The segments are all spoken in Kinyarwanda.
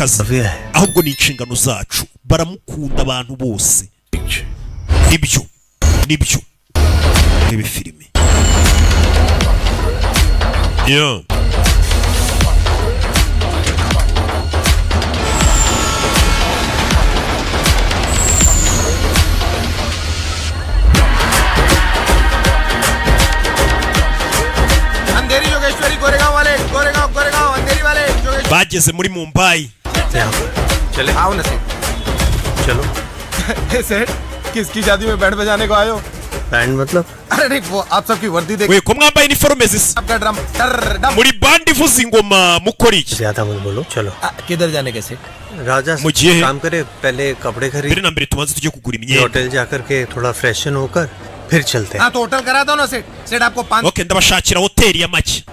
Kazi ahubwo ni inshingano zacu. Baramukunda abantu bose. Nibyo, nibyo. Reba filime yo. Andheri Jogeshwari Goregaon वाले, गोरेगांव, गोरेगांव, अंधेरी वाले Jogeshwari. Bageze muri Mumbai. चले आओ ना सेठ। चलो। सेठ, किसकी शादी में बैंड बजाने को आयो? बैंड मतलब? अरे नहीं, वो आप सबकी वर्दी देख We, ko mwambaye iniforume zisa, आपका ड्रम टर डम। Muri band ivuza ingoma mukora iki? ज्यादा मत बोलो, चलो। किधर जाने के सेठ? राजा, मुझे काम करे, पहले कपड़े खरीद, Mbere na mbere tubanze tujye kugura imyenda। Hotel जाकर के थोड़ा फ्रेशन होकर फिर चलते हैं। हाँ, तो होटल करा दो ना सेठ। सेठ, आपको पाँच Okay, ndabashakira hoteli ya make.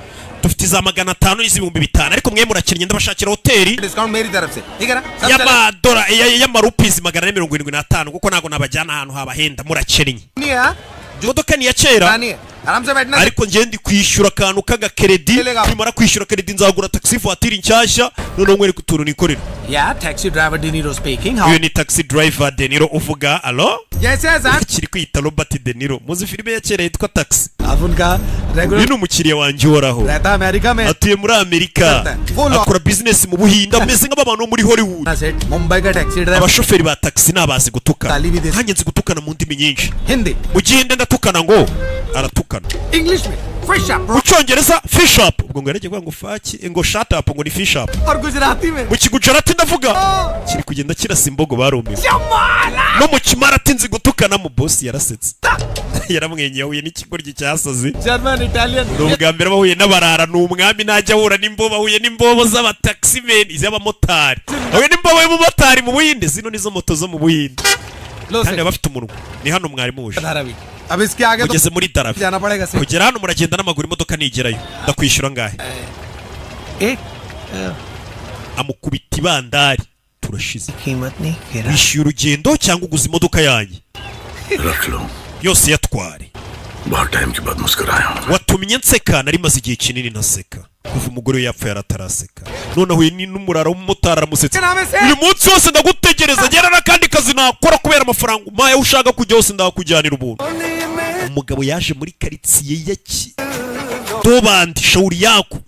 Dufite iza 500 n'iz'ibihumbi 5000, ariko mwe murakennye, ndabashakira hoteli discount मेरी तरफ से, ठीक है ना? सब चले। y'amadora y'amarupizi 475, kuko ntabwo nabajyana ahantu habahenda, murakennye. नहीं है, हाँ? Imodoka ni iya kera, नहीं है, आराम से बैठना। ariko njye ndi kwishyura akantu k'agakeredi. Nimara kwishyura keredi nzagura taxi voiture nshyashya, noneho nkwereke utuntu nikorera. Yeah, taxi driver De Niro speaking. Uyu ni taxi driver De Niro uvuga. Alo? Yes yes. Kiri kwita Robert De Niro. Muzi filime ya kera yitwa Taxi? आप उनका Uyu regular ni umukiriya wanjye uhoraho. रहता है America में। Atuye muri Amerika, akora business mu Buhinde, ameze nk'abantu bo muri Hollywood. सेठ, मुंबई का taxi driver. Abashoferi ba taxi ni abazi gutukana. Nanjye nzi gutukana mu ndimi nyinshi. Hindi. Mu Gihinde ndatukana ngo aratukana. English में fish up. Mu Cyongereza fish up, ubwo ngo yaragiye kuvuga ngo fuck, ngo shut up, ngo ni fish up. और Gujarati में Mu Kigujarati ndavuga kiri kugenda kirasa imbogo, barumiwe. No mu Kimarati nzi gutukana. Mu boss yarasetse, yaramwenyeye, ahuye n'ikigoryi cyasaze. German, Italian. Ni ubwa mbere bahuye n'abarara. Ni umwami najya ahura n'imbobo. Ahuye n'imbobo z'abataximen, iz'abamotari. Ahuye n'imbobo y'umumotari mu Buhinde. Zino nizo moto zo mu Buhinde kandi baba bafite umunwa. Ni hano mwari muje. Dharavi, अब इसके आगे तो Mugeze muri Dharavi. जाना पड़ेगा सेठ। Kugera hano muragenda n'amaguru, imodoka nigerayo. Ndakwishyura ngahe? एक Amukubita ibandari, turashize. कीमत नहीं गिरा। Wishyuye urugendo cyangwa uguze imodoka yanjye? रख लो। Yose yatware. बहुत टाइम के बाद मुस्कुराया हूँ। Watumye nseka, nari maze igihe kinini ntaseka. Kuva umugore we yapfa yarataraseka, none ahuye n'umurara w'umumotari aramusetsa. Uyu munsi wose ndagutegereza, ngera n'akandi kazi nakora kubera amafaranga umpaye, aho ushaka kujya hose ndakujyanira ubuntu. Umugabo yaje muri karitsiye ya ki dobandi shawuri yako.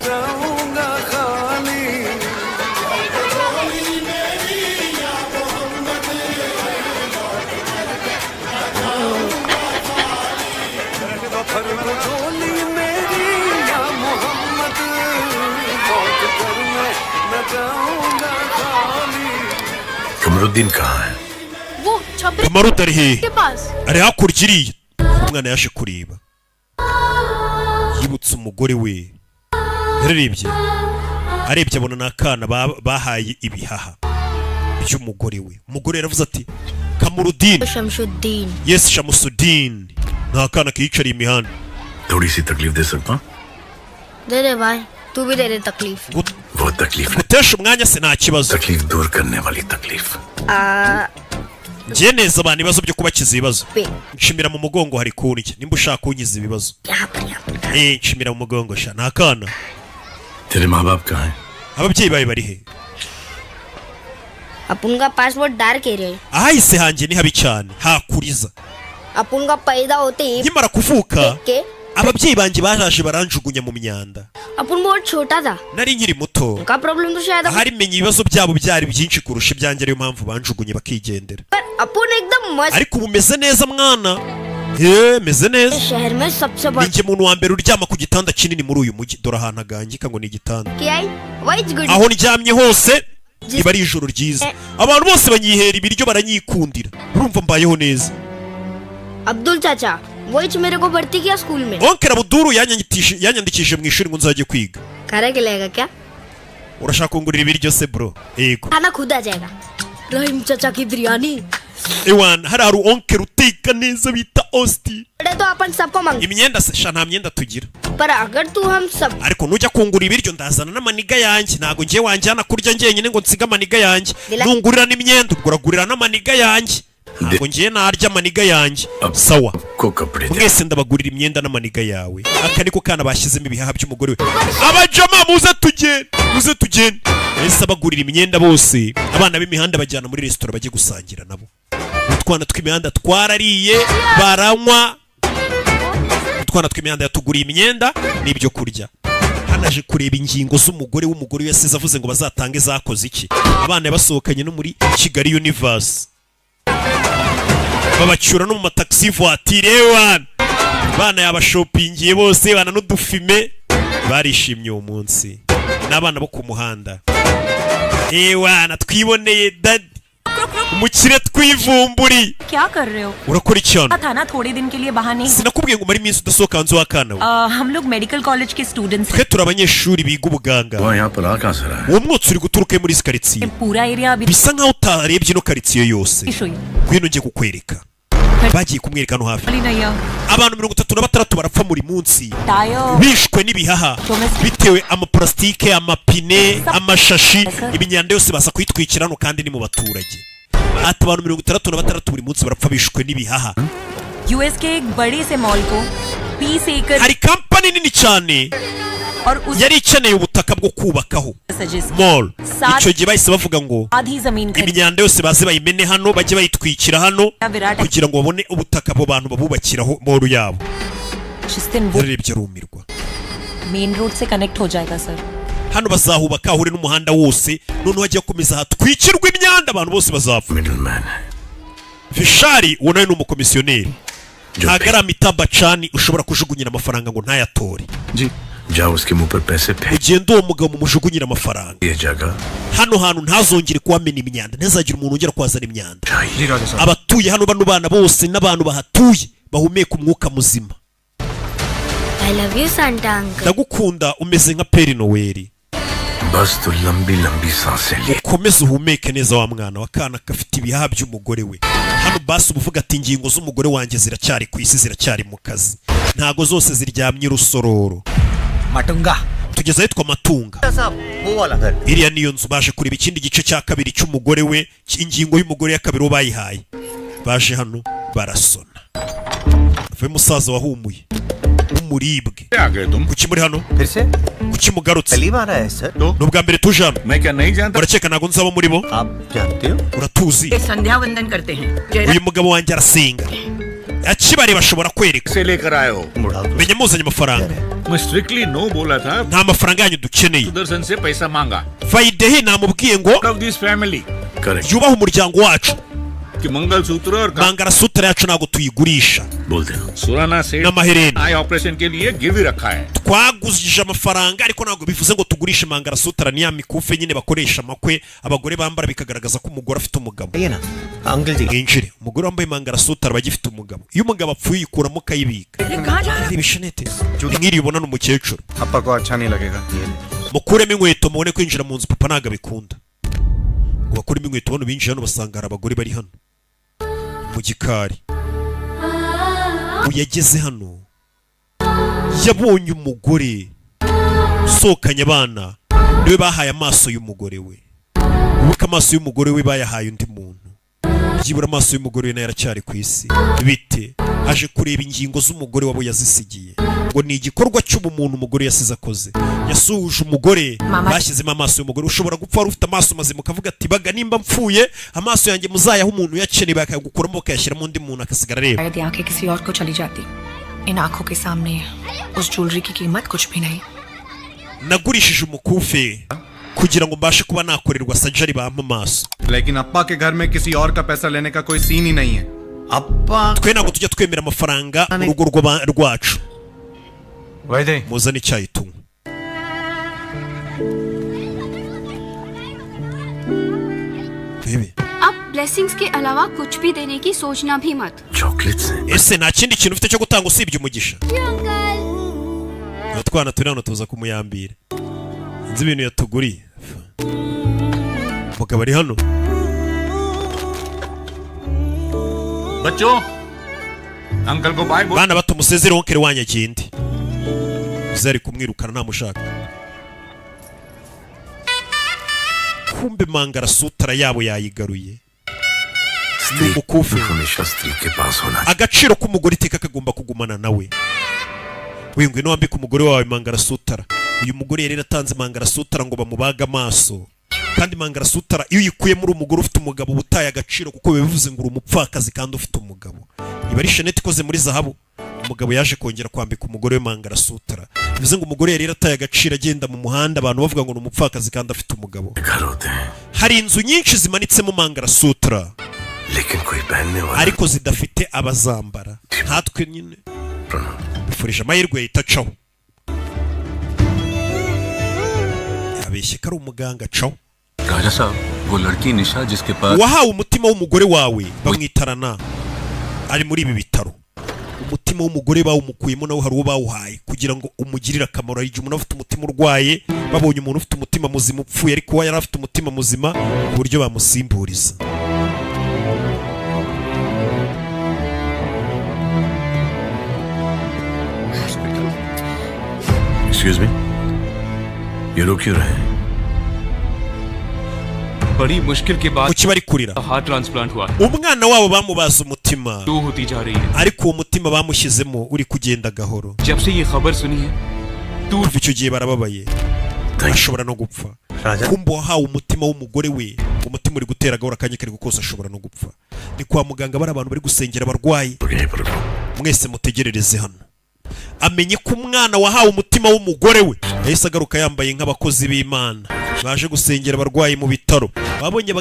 Kamruddin कहाँ है? वो छपरे Kamaruta ari hehe? के पास। Ari hakurya iriya. Umwana yaje kureba, yibutse umugore we. Yararebye, arebye abona ni akana bahaye ibihaha by'umugore we. Umugore yaravuze ati Kamurudini. Shamsuddin. Yes, Shamusudin, ni akana kiyicariye imihanda. थोड़ी सी तकलीफ दे सकता हूँ? दे दे भाई, तू भी दे दे तकलीफ। वो तकलीफ नहीं, Gutesha umwanya se nta kibazo. तकलीफ दूर करने वाली तकलीफ। आ, Njye neza abantu ibibazo byo kubakiza ibibazo. पे। Nshimira mu mugongo, hari kundya nimba ushaka kunkiza ibibazo. यहाँ पर, यहाँ पर। Eh, nshimira mu mugongo sha, ni akana. तेरे माँ बाप कहाँ हैं? Ababyeyi bawe bari he? अपन का पासपोर्ट dark area है। Ahahise hanjye ni habi cyane, hakuriza. अपन का पैदा होते ही Nkimara kuvuka, के ababyeyi banjye baraje baranjugunya mu myanda. अपन बहुत छोटा था। Nari nkiri muto. उनका प्रॉब्लम तो शायद अपन Ahari menya ibibazo byabo byari byinshi kurusha ibyanjye, ariyo mpamvu banjugunye bakigendera. पर अपन एकदम मस्त। Ariko ubu meze neza mwana, ye meze neza. शहर में सबसे Ni बड़ा njye muntu wa mbere uryama ku gitanda kinini muri uyu mujyi. Dore ahantu agangika ngo ni igitanda. की आई वही good. Aho ndyamye hose riba ari ijoro ryiza. Abantu bose banyihera ibiryo, baranyikundira, urumva mbayeho neza. Abdul चाचा वही मेरे को भर्ती किया स्कूल में। Oncle Abuduru yanyandikishije mu ishuri ngo nzajye kwiga. खाना खिलाएगा क्या? Urashaka kungurira ibiryo se bro? Yego. खाना खुद आ जाएगा। रहीम चाचा की biryani. Ewana, hari oncle uteka neza bita Austin. अरे तो अपन सबको मांग। Imyenda se sha, nta myenda tugira. पर अगर तू हम सब Ariko nujya kungura ibiryo ndazana n'amaniga yanjye. Ntabwo ngiye wanjyana kurya njyenyine ngo nsige amaniga yanjye. Nungurira n'imyenda ubwo uragurira n'amaniga yanjye. Ntabwo ngiye narya amaniga yanjye. Sawa. को कपड़े दे Mwese ndabagurira imyenda n'amaniga yawe. Aka niko kana bashyizemo ibihaha by'umugore we. Abajama, muze tugende, muze tugende. Yahise abagurira imyenda bose. Abana b'imihanda bajyana muri resitora bajye gusangira nabo. Utwana tw'imihanda twarariye, baranywa. Utwana tw'imihanda yatuguriye imyenda n'ibyo kurya. Hanaje kureba ingingo z'umugore w'umugore we yasize avuze ngo bazatange zakoze iki. Abana yabasohokanye no muri Kigali Universe, babacyura no mu mataxi voiture. Ewana, bana yabashopingiye bose, bana n'udufime barishimye uwo munsi. N'abana bo ku muhanda, ewana, twiboneye daddy umukire, twivumburi. क्या कर रहे हो? Urakora iki hano? था ना थोड़े दिन के लिए बहाने। Sinakubwiye ngo umare iminsi udasohoka hanze w'akana we? हम लोग medical college के students. Twe turi abanyeshuri biga ubuganga. वहाँ यहाँ पर आ कहाँ से रहा है? Uwo mwotsi uri guturuka muri izi karitsiye. पूरा area अभी Bisa nkaho utarebye ino karitsiye yose. हुई। Ngwino njye kukwereka. Bagiye kumwereka hano hafi. नहीं। Abantu 36 barapfa buri munsi tyre bishwe n'ibihaha bitewe amaparasitike, amapine, amashashi, imyanda yose baza kuyitwikira hano kandi ni mu baturage. Ati abantu 66 buri munsi barapfa bishwe n'ibihaha. US के एक बड़े से mall को 20 एकड़ Hari kampani nini cyane और उस yari ikeneye ubutaka bwo kubakaho suggest mall. Icyo gihe bahise bavuga ngo आधी जमीन खरीद imyanda yose baze bayimene hano, bajye bayitwikira hano Virat kugira ngo babone ubutaka abo bantu babubakiraho mall yabo. जिस दिन वो Yarebye arumirwa. Main road से connect हो जाएगा sir. Hano bazahubaka ahure n'umuhanda wose, noneho hajya gukomeza hatwikirwa imyanda, abantu bose bazapfa. Middleman है। Vishari uwo nawe ni umukomisiyoneri. जो Ntabwo ari Amitabh Bachchan ushobora kujugunyira amafaranga ngo ntayatore. जी जाओ, उसके मुंह पर पैसे फेंक। Ugende uwo mugabo mumujugunyire amafaranga. ये जगह Hano hantu ntazongere kuhamena imyanda, ntazagire umuntu wongera kuhazana imyanda. चाहिए। जी राजा साहब। Abatuye hano, bano bana bose n'abantu bahatuye bahumeka umwuka muzima. I love you, Santa uncle. Ndagukunda, umeze nka Père Noël. बस तू लंबी लंबी सांसें ले। Ukomeze uhumeke neza wa mwana wa. Kana gafite ibihaha by'umugore we hano. Basi uba uvuga ati ingingo z'umugore wanjye ziracyari ku isi, ziracyari mu kazi, ntago zose ziryamye urusororo. Matunga. Tugeze ahitwa Matunga. साहब, वो वाला घर। Iriya niyo nzu. Baje kureba ikindi gice cya kabiri cy'umugore we, ingingo y'umugore ya kabiri uwo bayihaye. Baje hano barasona. Avuye musaza wahumuye w'umuribwe. आ गए तुम? Kuki muri hano? फिर से? Kuki mugarutse? पहली बार आए sir. Ni ubwa mbere tuje hano? मैं क्या नहीं जानता? Urakeka ntabwo nzaba muri bo? आप जानते हो? Uratuzi? संध्या वंदन करते हैं। Uyu mugabo wanjye arasenga. Akibareba ashobora kwereka. से लेकर आए हो? बुढ़ा तो Menya muzanye amafaranga. मैं स्ट्रिक्टली नो बोला था। Nta mafaranga yanyu dukeneye. Sudarshan से पैसा मांगा। Vaidehi namubwiye ngo of this family Correct. yubahe umuryango wacu. कि मंगलसूत्र और Mangalasutra yacu ntabwo tuyigurisha. बोल देना। Surana से N'amaherena. Eye operation के लिए गिरवी रखा है। Twagujije amafaranga ariko ntabwo bivuze ngo tugurishe mangalasutra. Ni ya mikufe nyine bakoresha amakwe, abagore bambara bikagaragaza ko umugore afite umugabo. ये ना uncle जी। Mwinjire. Umugore wambaye mangalasutra aba agifite umugabo. Iyo umugabo apfuye uyikuramo ukayibika. Reba ishanete ni nk'iriya ubona ni umukecuru. अप्पा को अच्छा नहीं लगेगा। Mukuremo inkweto mubone kwinjira mu nzu, papa ntabwo abikunda ngo bakuremo inkweto. Bano binjiye hano basanga hari abagore bari hano mu gikari. Uyu yageze hano yabonye umugore usohokanye abana, niwe bahaye amaso y'umugore we. Wibuke amaso y'umugore we bayahaye undi muntu. Byibura amaso y'umugore we nayo aracyari ku isi. Bite aje kureba ingingo z'umugore wabo yazisigiye, ngo ni igikorwa cy'ubumuntu umugore yasize akoze, yasuhuje umugore. Mama. Bashyizemo amaso y'umugore. Ushobora gupfa wari ufite amaso mazima, ukavuga ati baga nimba mpfuye amaso yanjye muzayahe umuntu uyakeneye, bakayagukuramo bakayashyiramo undi muntu akasigara areba. शायद ये आंखें किसी और को चली जाती। इन आंखों के सामने उस ज्वेलरी की कीमत कुछ भी नहीं। Nagurishije umukufe kugira ngo mbashe kuba nakorerwa surgery, bampa amaso. लेकिन अप्पा के घर में किसी और का पैसा लेने का कोई सीन ही नहीं है। अप्पा Twe ntabwo tujya twemera amafaranga mu rugo rwacu. वैदे Muzane icyayi tunywe. Bebe. अब ब्लेसिंग्स के अलावा कुछ भी देने की सोचना भी मत। Chocolates हैं? Ese nta kindi kintu ufite cyo gutanga usibye umugisha? Utwana turi hano tuza kumuyambira, nzi ibintu yatuguriye. Umugabo ari hano. बच्चों, uncle को bye बोल। Bana bato, musezere oncle wanyu agende. Uze ari kumwirukana, ntamushaka. Kumbe mangalasutra yabo yayigaruye. Ni umukufi. हमेशा स्त्री के पास होना Agaciro k'umugore iteka kagomba kugumana nawe. We, ngwino wambike umugore wawe mangarasutara. Uyu mugore yari yaratanze mangarasutara ngo bamubage amaso, kandi mangarasutara iyo uyikuyemo uri umugore ufite umugabo uba utaye agaciro, kuko biba bivuze ngo uri umupfakazi kandi ufite umugabo. Iba ari sheneti ikoze muri zahabu. Umugabo yaje kongera kwambika umugore we mangarasutara, bivuze ngo umugore yari yarataye agaciro agenda mu muhanda abantu bavuga ngo ni umupfakazi kandi afite umugabo. घर होते हैं Hari inzu nyinshi zimanitsemo mangarasutra लेकिन कोई पहनने वाला ariko zidafite abazambara nkatwe nyine. Bifurije amahirwe yahita acaho, yabeshye ko ari umuganga, acaho. राजा साहब, वो लड़की निशा जिसके पास Wahawe umutima w'umugore wawe bamwitarana ari muri ibi bitaro. Umutima w'umugore bawumukuyemo, nawe hari uwo bawuhaye kugira ngo umugirire akamaro. Hari igihe umuntu afite umutima urwaye, babonye umuntu ufite umutima muzima upfuye, ariko we yari afite umutima muzima ku buryo bamusimburiza. Excuse me, ये लोग क्यों रहे हैं? बड़ी मुश्किल के बाद Kuki bari kurira? Heart transplant हुआ। Umwana wabo bamubaza umutima, to होती जा रही है। ariko uwo mutima bamushyizemo uri kugenda gahoro. जब से ये खबर सुनी है, Kuva icyo gihe barababaye, ashobora no gupfa. Kumba wahawe umutima w'umugore we, umutima uri gutera gahoro, akanya kari kose ashobora no gupfa. Ni kwa muganga, bari abantu bari gusengera abarwayi. Mwese mutegerereze hano. Amenye ko umwana wahawe umutima w'umugore we yahise agaruka yambaye nk'abakozi b'Imana baje gusengera abarwayi mu bitaro. Babonye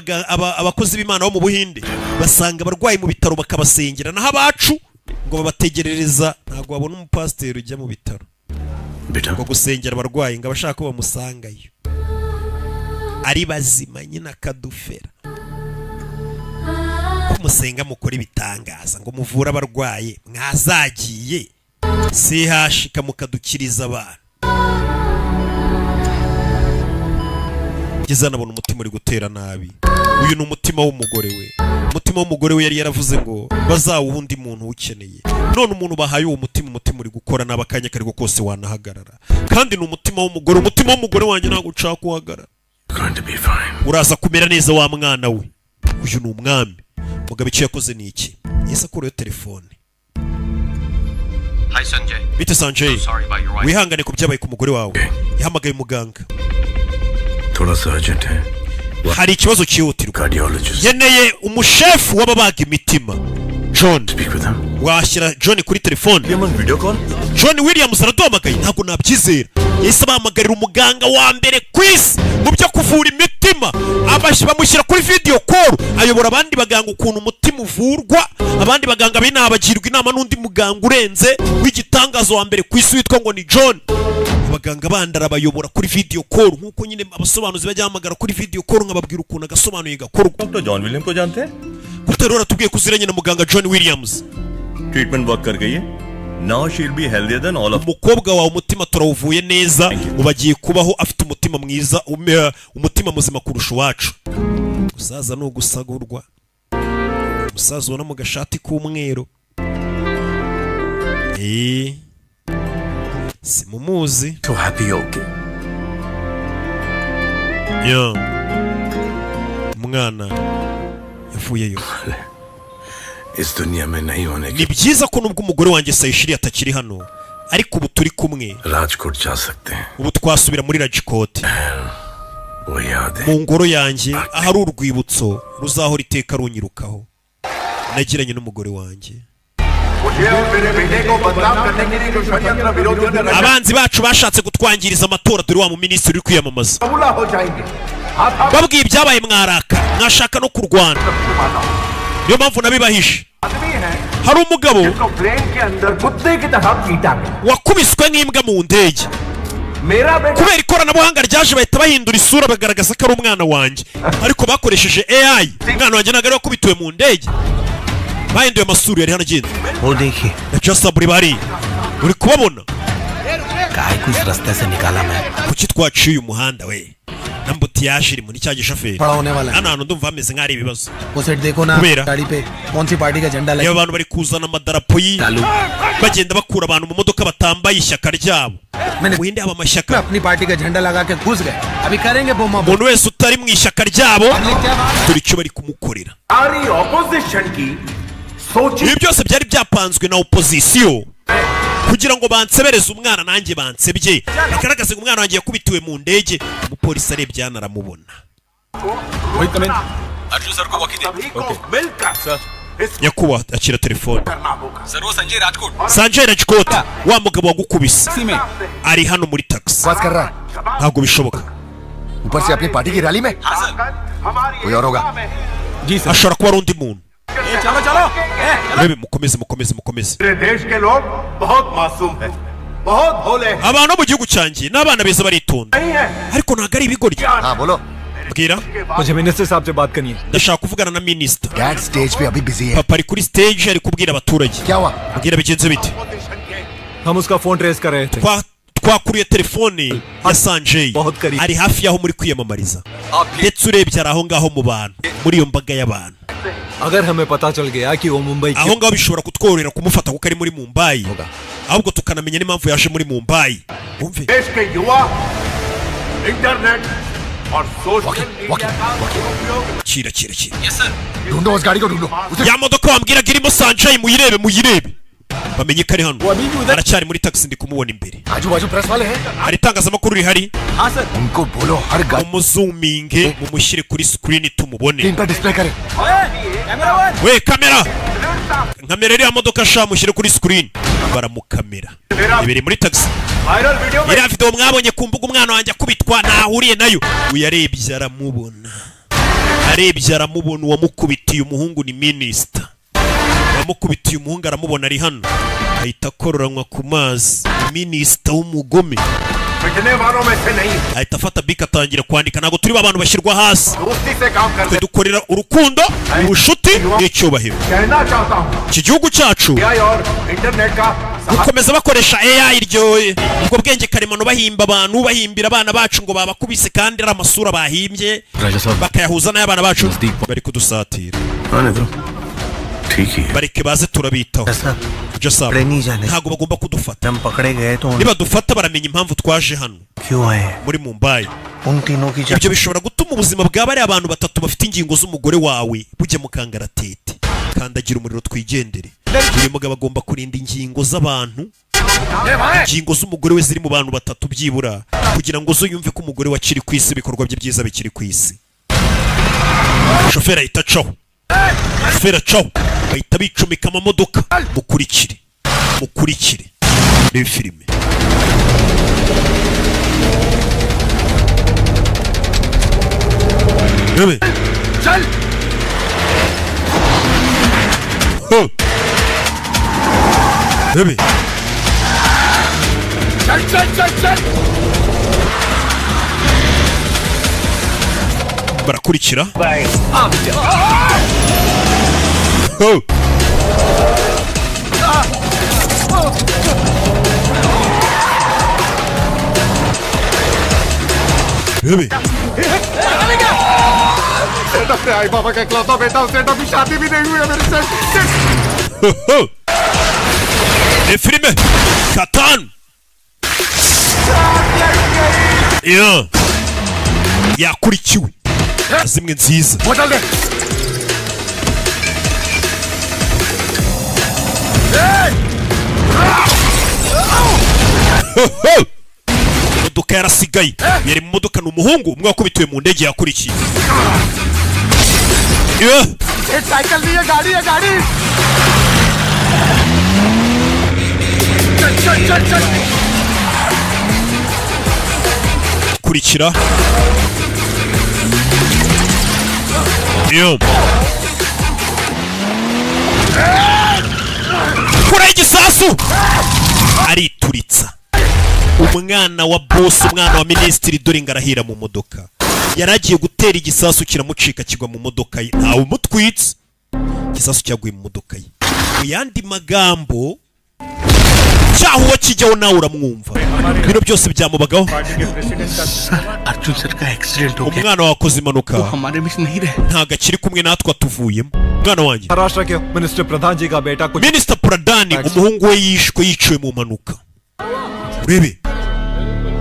abakozi b'Imana bo mu Buhinde basanga abarwayi mu bitaro bakabasengera, naho abacu ngo babategerereza. Ntabwo babona umupasiteri ujya mu bitaro ngo gusengera abarwayi, ngo abashaka ko bamusangayo ari bazima nyine akadufera ko musenga mukora ibitangaza ngo muvure abarwayi, mwazagiye sehashika mukadukiriza abantu. Ngeze anabona umutima uri gutera nabi. Uyu ni umutima w'umugore we. Umutima w'umugore we yari yaravuze ngo bazawuha undi muntu uwukeneye, none umuntu bahaye uwo mutima, umutima uri gukora nabi, akanya kariko kose wanahagarara. Kandi ni umutima w'umugore. Umutima w'umugore wanjye ntabwo ushaka guhagarara. Uraza kumera neza wa mwana we. Uyu ni umwami. Mugabo icyo yakoze ni iki? Yahise akurayo telefone. Hi, Sanjay. Bite Sanjay? So sorry about your wife. Wihangane ku byabaye ku mugore wawe. Yahamagaye muganga. थोड़ा सा urgent है। Hari ikibazo cyihutirwa. Cardiologist. Nkeneye umushefu w'ababaga imitima, John. Washyira John kuri telefone? John Williams araduhamagaye, ntabwo nabyizera. Yahise abahamagarira umuganga wa mbere ku isi mu byo kuvura imitima. Bamushyira kuri video call, ayobora abandi baganga ukuntu umutima uvurwa. Abandi baganga b'inaha bagirwa inama n'undi muganga urenze w'igitangazo wa mbere ku isi witwa ngo ni John. Abaganga bandi arabayobora kuri video call, nk'uko nyine abasobanuzi bajya bahamagara kuri video call nkababwira ukuntu agasobanuye gakorwa. Doctor John William को जानते हैं? Kuko rero aratubwiye ko uziranye na muganga John Williams. Treatment work कर गई है। Now she'll be healthier than all of Umukobwa wawe umutima turawuvuye neza, ubu agiye kubaho afite umutima mwiza, umutima muzima kurusha uwacu. Umusaza ni ugusagurwa, umusaza ubona mu gashati k'umweru. Simumuzi. So happy, okay. Ya umwana yavuyeyo. इस दुनिया में नहीं होने Ni byiza ko nubwo umugore wanjye Sayishiri atakiri hano, ariko ubu turi kumwe. के राजकोट जा सकते हैं। Ubu twasubira muri Rajikoti, वो याद है mu ngoro yanjye, ahari urwibutso ruzahora iteka runyirukaho nagiranye n'umugore wanjye. मुझे और मेरे बेटे को बदनाम करने के लिए जो षड्यंत्र विरोधियों ने रचा Abanzi bacu bashatse kutwangiriza amatora. Dore wa muminisitiri uri kwiyamamaza. कबूला हो जाएंगे। Babwiye ibyabaye, mwaraka mwashaka no kurwana, niyo mpamvu nabibahishe. आदमी है Hari umugabo जिसको प्लेन के अंदर कुत्ते की तरह पीटा गया। wakubiswe nk'imbwa mu ndege. मेरा बेटा Kubera ikoranabuhanga ryaje bahita bahindura isura, bagaragaza ko ari umwana wanjye, ariko bakoresheje AI. Umwana wanjye ntabwo ari wakubitiwe mu ndege, bahinduye amasura. Yari hano agenda वो देखिए। Na Jasaburi bari uri kubabona. काहे को इस रास्ते से निकाला मैं? Kuki twaciye uyu muhanda we? N'embouteillage irimo ni cya gishoferi. बड़ा होने वाला है। Hano hantu ndumva hameze nk'aho ari ibibazo. वो सेट देखो ना, Kubera? गाड़ी पे कौन सी पार्टी का झंडा Iyo लगा। abantu bari kuzana amadarapo yi bagenda bakura abantu mu modoka batambaye ishyaka ryabo. Mu Buhinde haba amashyaka. अपनी पार्टी का झंडा लगा के घुस गए, अभी करेंगे बोमा। Umuntu wese utari mu ishyaka ryabo, dore icyo bari kumukorera. सारी opposition की सोच। Ibi byose byari byapanzwe na opozisiyo kugira ngo bansebereze umwana, nanjye bansebye, bagaragaze ngo umwana wanjye yakubitiwe mu ndege. Umupolisi arebye hano aramubona. Arjun sir को walkie दे। मिलकर Nyakubahwa, akira telefone. करना होगा। Sir, वो संजय Rajkot. Sanjay Rajkot, wa mugabo wagukubise, ari hano muri taxi. बस कर रहा है। Ntabwo bishoboka. ऊपर से अपनी पार्टी की रैली में कोई और होगा। Ashobora kuba ari undi muntu. चलो चलो। Urebe, mukomeze, mukomeze, mukomeze. मेरे देश के लोग बहुत मासूम हैं, बहुत भोले हैं। Abantu bo mu gihugu cyanjye ni abana beza, baritonda, नहीं है। ariko ntabwo ari ibigoryi. हाँ, बोलो। Bwira. मुझे minister साहब से बात करनी है। Ndashaka kuvugana na minisita. Dad stage पे अभी busy है। Papa ari kuri stage, ari kubwira abaturage. क्या हुआ? Mbwira, bigenze bite? हम उसका phone trace कर रहे थे। Twakuriye telefone ya Sanjay, ari hafi y'aho muri kwiyamamariza, ndetse urebye ari aho ngaho mu bantu, muri iyo mbaga y'abantu. अगर हमें पता चल गया कि वो Mumbai Aho ngaho bishobora kutworohera kumufata kuko ari muri Mumbai, ahubwo tukanamenya n'impamvu yaje muri Mumbai. Wumve. देश के युवा इंटरनेट और सोशल मीडिया का उपयोग Kira, kira, kira. ढूंढो, उस गाड़ी को ढूंढो उसे। Ya modoka wambwiraga irimo Sanjay, muyirebe, muyirebe, bamenye ko ari hano. Aracyari muri taxi, ndi kumubona imbere. आजू बाजू press वाले हैं। Hari itangazamakuru rihari. हाँ sir. उनको बोलो हर गाड़ी Mumuzuminge, mumushyire kuri screen tumubone. पर display करें। We kamera, nkamera iriya modoka sha, mushyire kuri screen. Baramukamera imbere muri taxi. Viral video में Iriya video mwabonye ku mbuga, umwana wanjye akubitwa, ntahuriye nayo. Uyarebye aramubona, arebye aramubona. Uwamukubitiye umuhungu ni minisita. Uwamukubitiye umuhungu aramubona, ari hano, ahita akororanywa ku mazi. Minisita w'umugome. पिटने वालों में से नहीं। Ahita afata bike, atangira kwandika: ntabwo turi abantu bashyirwa hasi. दोस्ती से काम करते। Twe dukorera urukundo, ubucuti n'icyubahiro. कहना चाहता हूँ, Iki gihugu cyacu AI और इंटरनेट का gukomeza bakoresha AI, iryo ubwo bwenge karemano, bahimba abantu, bahimbira abana bacu ngo babakubise kandi ari amasura bahimbye, राजा साहब, bakayahuza n'ay'abana bacu, bari kudusatira. आने दो, ठीक ही है। Bareke baze, turabitaho. Jasab, पकड़े नहीं जाने। ntabwo bagomba kudufata. हम पकड़े गए तो Nibadufata baramenya impamvu twaje hano क्यों आए हैं। muri Mumbai. उन तीनों की Ibyo bishobora gutuma ubuzima bwa bariya abantu batatu bafite ingingo z'umugore wawe bujya mu kangaratete. Kandagira umuriro twigendere. Uyu mugabo agomba kurinda ingingo z'abantu, ingingo z'umugore we ziri mu bantu batatu, byibura kugira ngo zo yumve ko umugore we akiri ku isi, ibikorwa bye byiza bikiri ku isi. Shoferi ahita acaho, shoferi acaho, bahita bicomeka amamodoka. Mukurikire, mukurikire, reba filime. Rebe. चल। Ho! Rebe. चल चल चल चल। Barakurikira. Ho! Rebe. आई बाबा का इकलौता बेटा, उसे तो अभी शादी भी नहीं हुई है मेरे से। Ho, ho! Ni filime Katanu yeah. Yakurikiwe zimwe nziza. बोतल दे। Ho, ho! Imodoka yarasigaye, yari mu modoka ni umuhungu umwe wakubitiwe mu ndege yakurikiye yeah. ये साइकिल नहीं है, गाड़ी है, गाड़ी। चल चल चल चल। Kurikira yeah. Kuraho igisasu, arituritsa umwana wa boss, umwana wa minisitiri. Dore ngo arahira mu modoka, yari agiye gutera igisasu kiramucika, kigwa mu modoka ye. Ntawe umutwitse, igisasu cyaguye mu modoka ye. Mu yandi magambo, Icyaha uwo kijyaho nawe uramwumva, bino byose byamubagaho. Arjun sir का accident हो गया। Umwana wakoze impanuka. वो हमारे बीच नहीं रहे। Ntabwo akiri kumwe natwe, atuvuyemo umwana wanjye. Maharashtra के minister प्रधान जी का बेटा कुछ Minisita Pradhan, umuhungu we yishwe, yiciwe mu mpanuka. Urebe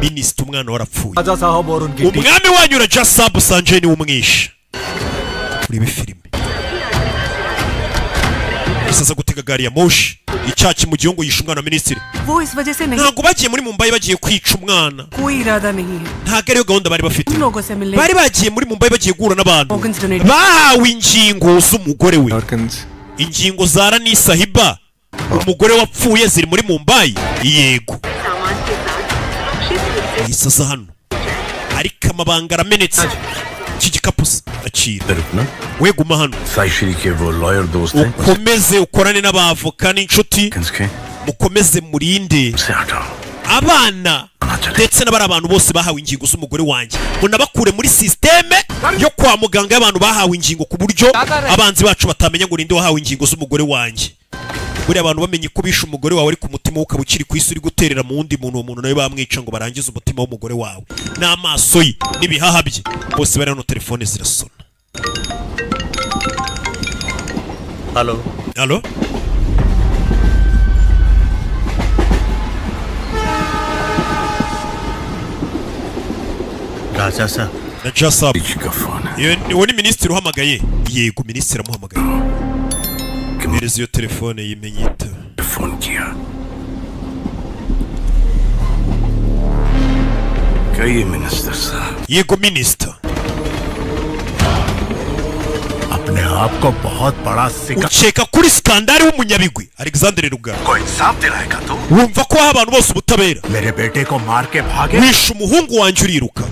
minisita, umwana warapfuye. राजा साहब और उनकी team Umwami wanyu Raja Sabu Sanjay niwe umwishe. Urebe filime, yahise aza gutega gari ya moshi. Icyaha kimugiye ngo yishe umwana wa minisitiri. वो इस वजह से नहीं। Ntabwo bagiye muri Mumbai bagiye kwica umwana. कोई इरादा नहीं है। Ntabwo ariyo gahunda bari bafite. उन लोगों से मिलने। Bari bagiye muri Mumbai bagiye guhura n'abantu Organs donate. Bahawe ingingo z'umugore we, ingingo za Rani Sahiba, umugore wapfuye, ziri muri Mumbai. Yego, yahise aza hano, ariko amabanga aramenetse. Iki gikapu se akira we, guma hano. Saishree के वो lawyer दोस्त हैं Ukomeze ukorane n'abavoka n'inshuti, के mukomeze murinde abana ndetse n'abari abantu bose bahawe ingingo z'umugore wanjye, munabakure muri sisiteme yo kwa muganga y'abantu bahawe ingingo, ku buryo abanzi bacu batamenya ngo ninde wahawe ingingo z'umugore wanjye. Buriya abantu bamenye ko bishe umugore wawe, ariko umutima we ukaba ukiri ku isi uri guterera mu wundi muntu, uwo muntu nawe bamwica ngo barangize umutima w'umugore wawe n'amaso ye n'ibihaha bye. Bose bari hano, telefone zirasona. Hello. Alo. Raja साहब। Raja Saab. Uwo ni minisitiri uhamagaye. Yego, minisitiri amuhamagaye. Mpereza iyo telefone yimenyita. Phone किया कहिए minister साहब। Yego minisita. अपने आप को बहुत बड़ा सिका Ukeka kuri Sikandari w'umunyabigwi Alexandre Rugara. को इंसाफ दिलाएगा तू। Wumva ko waha abantu bose ubutabera? मेरे बेटे को मार के भागे। Wishe umuhungu wanjye uriruka,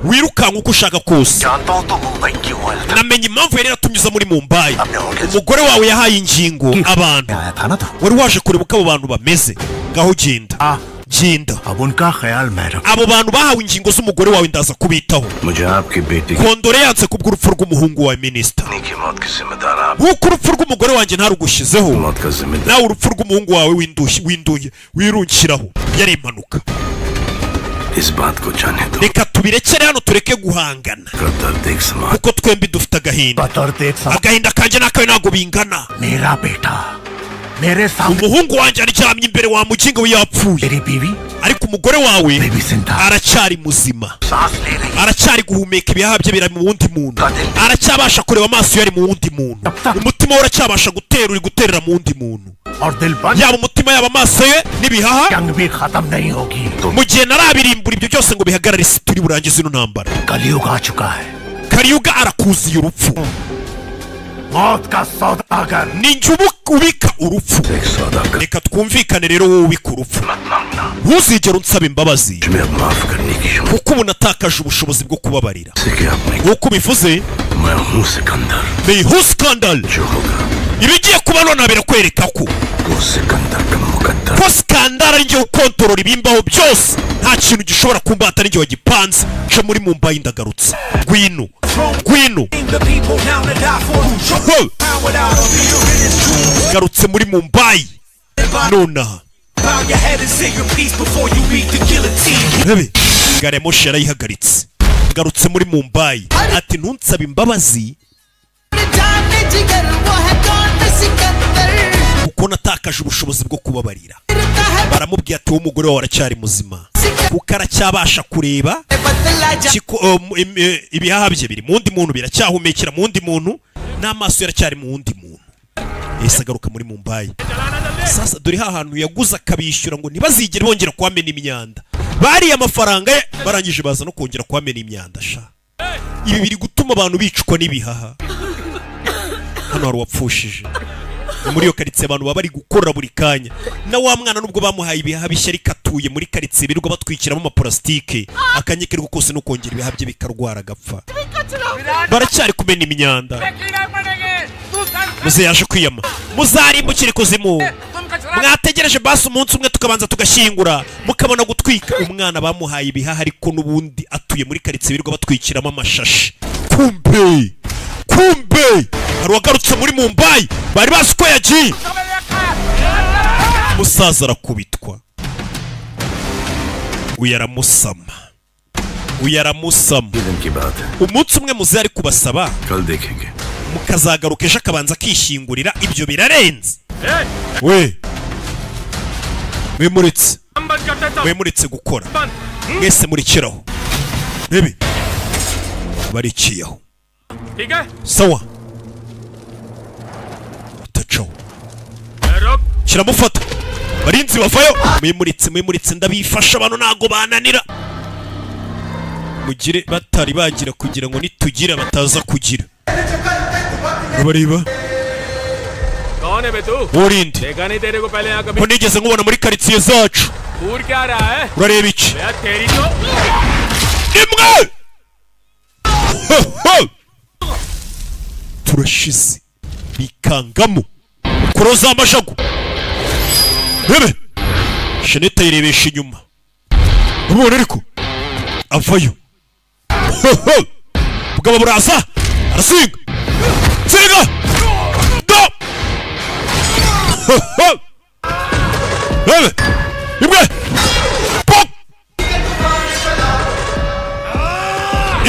wirukanka uko ushaka kose. जानता हूँ तो मुंबई क्यों आया था। Namenye impamvu yari yaratumye muri Mumbai. Umugore wawe yahaye ingingo abantu, wari waje kureba uko abo bantu bameze. Ngaho genda, genda. अब उनका ख्याल मैं रख Abo bantu bahawe ingingo z'umugore wawe ndaza kubitaho. मुझे आपके बेटे Condoléances kubw'urupfu rw'umuhungu wawe, minisita. की मौत के जिम्मेदार आप Nk'uko urupfu rw'umugore wanjye ntarugushyizeho, मौत का जिम्मेदार nawe urupfu rw'umuhungu wawe windushye winduye wirungiraho, yari impanuka. इस बात को जाने दो। Reka tubirekere hano, tureke guhangana, का दर्द एक समान kuko twembi dufite agahinda. Agahinda kanjye n'akawe ntabwo bingana. मेरा बेटा मेरे सामने Umuhungu wanjye aryamye imbere wa mugingo we yapfuye, मेरी बीवी ariko umugore wawe aracyari muzima, सांस ले रही aracyari guhumeka, ibihaha bye biri mu wundi muntu, aracyabasha kureba, amaso ye ari mu wundi muntu, umutima we uracyabasha gutera, uri guterera mu wundi muntu. और दिल बंद Yaba umutima, yaba amaso ye n'ibihaha, जंग भी खत्म नहीं होगी। mu gihe narabirimbura ibyo byose ngo bihagarare, si turi burangize ino ntambara. कलयुग आ चुका है। Kariyuga arakuziye urupfu. मौत का सौदागर। Ni njye ubika urupfu. Reka twumvikane rero, wowe ubika urupfu, ntuzigere unsaba imbabazi, मैं अब माफ करने की kuko ubu natakaje ubushobozi bwo kubabarira. से कि आपने Nk'uko ubivuze, मैं हूँ सिकंदर। Mehu Sikandar, जो होगा ibigiye kuba none birakwereka ko वो सिकंदर का मुकद्दर। ko Sikandar ari njye ukontorora ibimbaho byose, nta kintu gishobora kumbata, ari njye wagipanze. Nce muri Mumbai, ndagarutse. Ngwino, ngwino. Ho! Garutse muri Mumbai nonaha. Rebe gari ya moshi yarayihagaritse. Ngarutse muri Mumbai, ati ntunsabe imbabazi kuko natakaje ubushobozi bwo kubabarira. Baramubwiye ati wowe, umugore wawe aracyari muzima kuko aracyabasha kureba. Ibihaha bye biri mu wundi muntu, biracyahumekera mu wundi muntu, n'amaso ye aracyari mu wundi muntu. Yahise agaruka muri Mumbai. Sasa dore ha hantu yaguze akabishyura ngo ntibazigere bongera kuhamena imyanda. Bariye amafaranga ye, barangije baza no kongera kuhamena imyanda. Sha, ibi biri gutuma abantu bicwa n'ibihaha. Hano hari uwapfushije. Ni muri iyo karitsiye abantu baba bari gukora buri kanya. Na wa mwana, nubwo bamuhaye ibihaha bishya, ariko atuye muri karitsiye birirwa batwikiramo amaparasitike, akanyikirwa kose no kongera ibihaha bye bikarwara agapfa. Baracyari kumena imyanda. Muze yaje kwiyama: muzarimbukire ikuzimu, mwategereje basi umunsi umwe tukabanza tugashyingura mukabona gutwika. Umwana bamuhaye ibihaha, ariko n'ubundi atuye muri karitsiye birirwa batwikiramo amashashi. Kumbe, kumbe hari uwagarutse muri Mumbai, bari bazi ko yagiye. Umusaza arakubitwa, uyu aramusama, uyu aramusama. दिन की बात है। Umunsi umwe muze ari kubasaba कल देखेंगे। Mukazagaruka ejo, akabanza akishyingurira. Ibyo birarenze we. Mwimuretse, mwimuretse gukora mwese, murikiraho bibi, barikiyeho. ठीक है। Sawa, itacaho kiramufata. Barinzi bavayo. Mwimuritse, mwimuritse, ndabifasha. Abantu ntago bananira, mugire batari bagira kugira ngo nitugira bataza kugira bareba. कौन है बे तू? Urinde? देखा नहीं तेरे को पहले यहाँ कभी। Ko nigeze nkubona muri karitsiye zacu? घूर क्या रहा है? Urareba iki? बे तेरी तो Rimwe. Ho, ho! Turashize, bikangamo kuroza amashagu. Rebe sheneta yirebesha inyuma, umubona ariko avayo. Ho, ho! Bugabo buraza, arasinga singa do. Ho, ho! Rebe rimwe. Pop!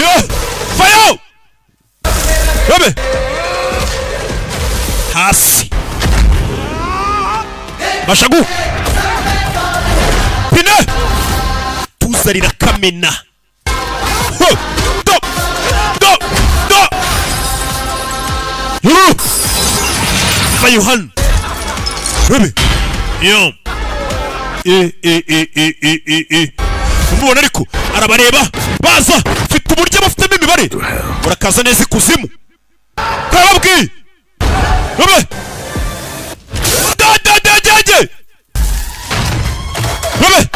Yo! Fayo! Rebe! Hasi! Mashagu! Pine! Tuzarira kamena! Ho! Do! Do! Do! Yuru! Fayo hano! Rebe! Yo! E e e e e e e! Umubona ariko arabareba baza, mfite uburyo bafitemo imibare. Murakaza neza ikuzimu, karababwiye. Rebe da da da da da. Rebe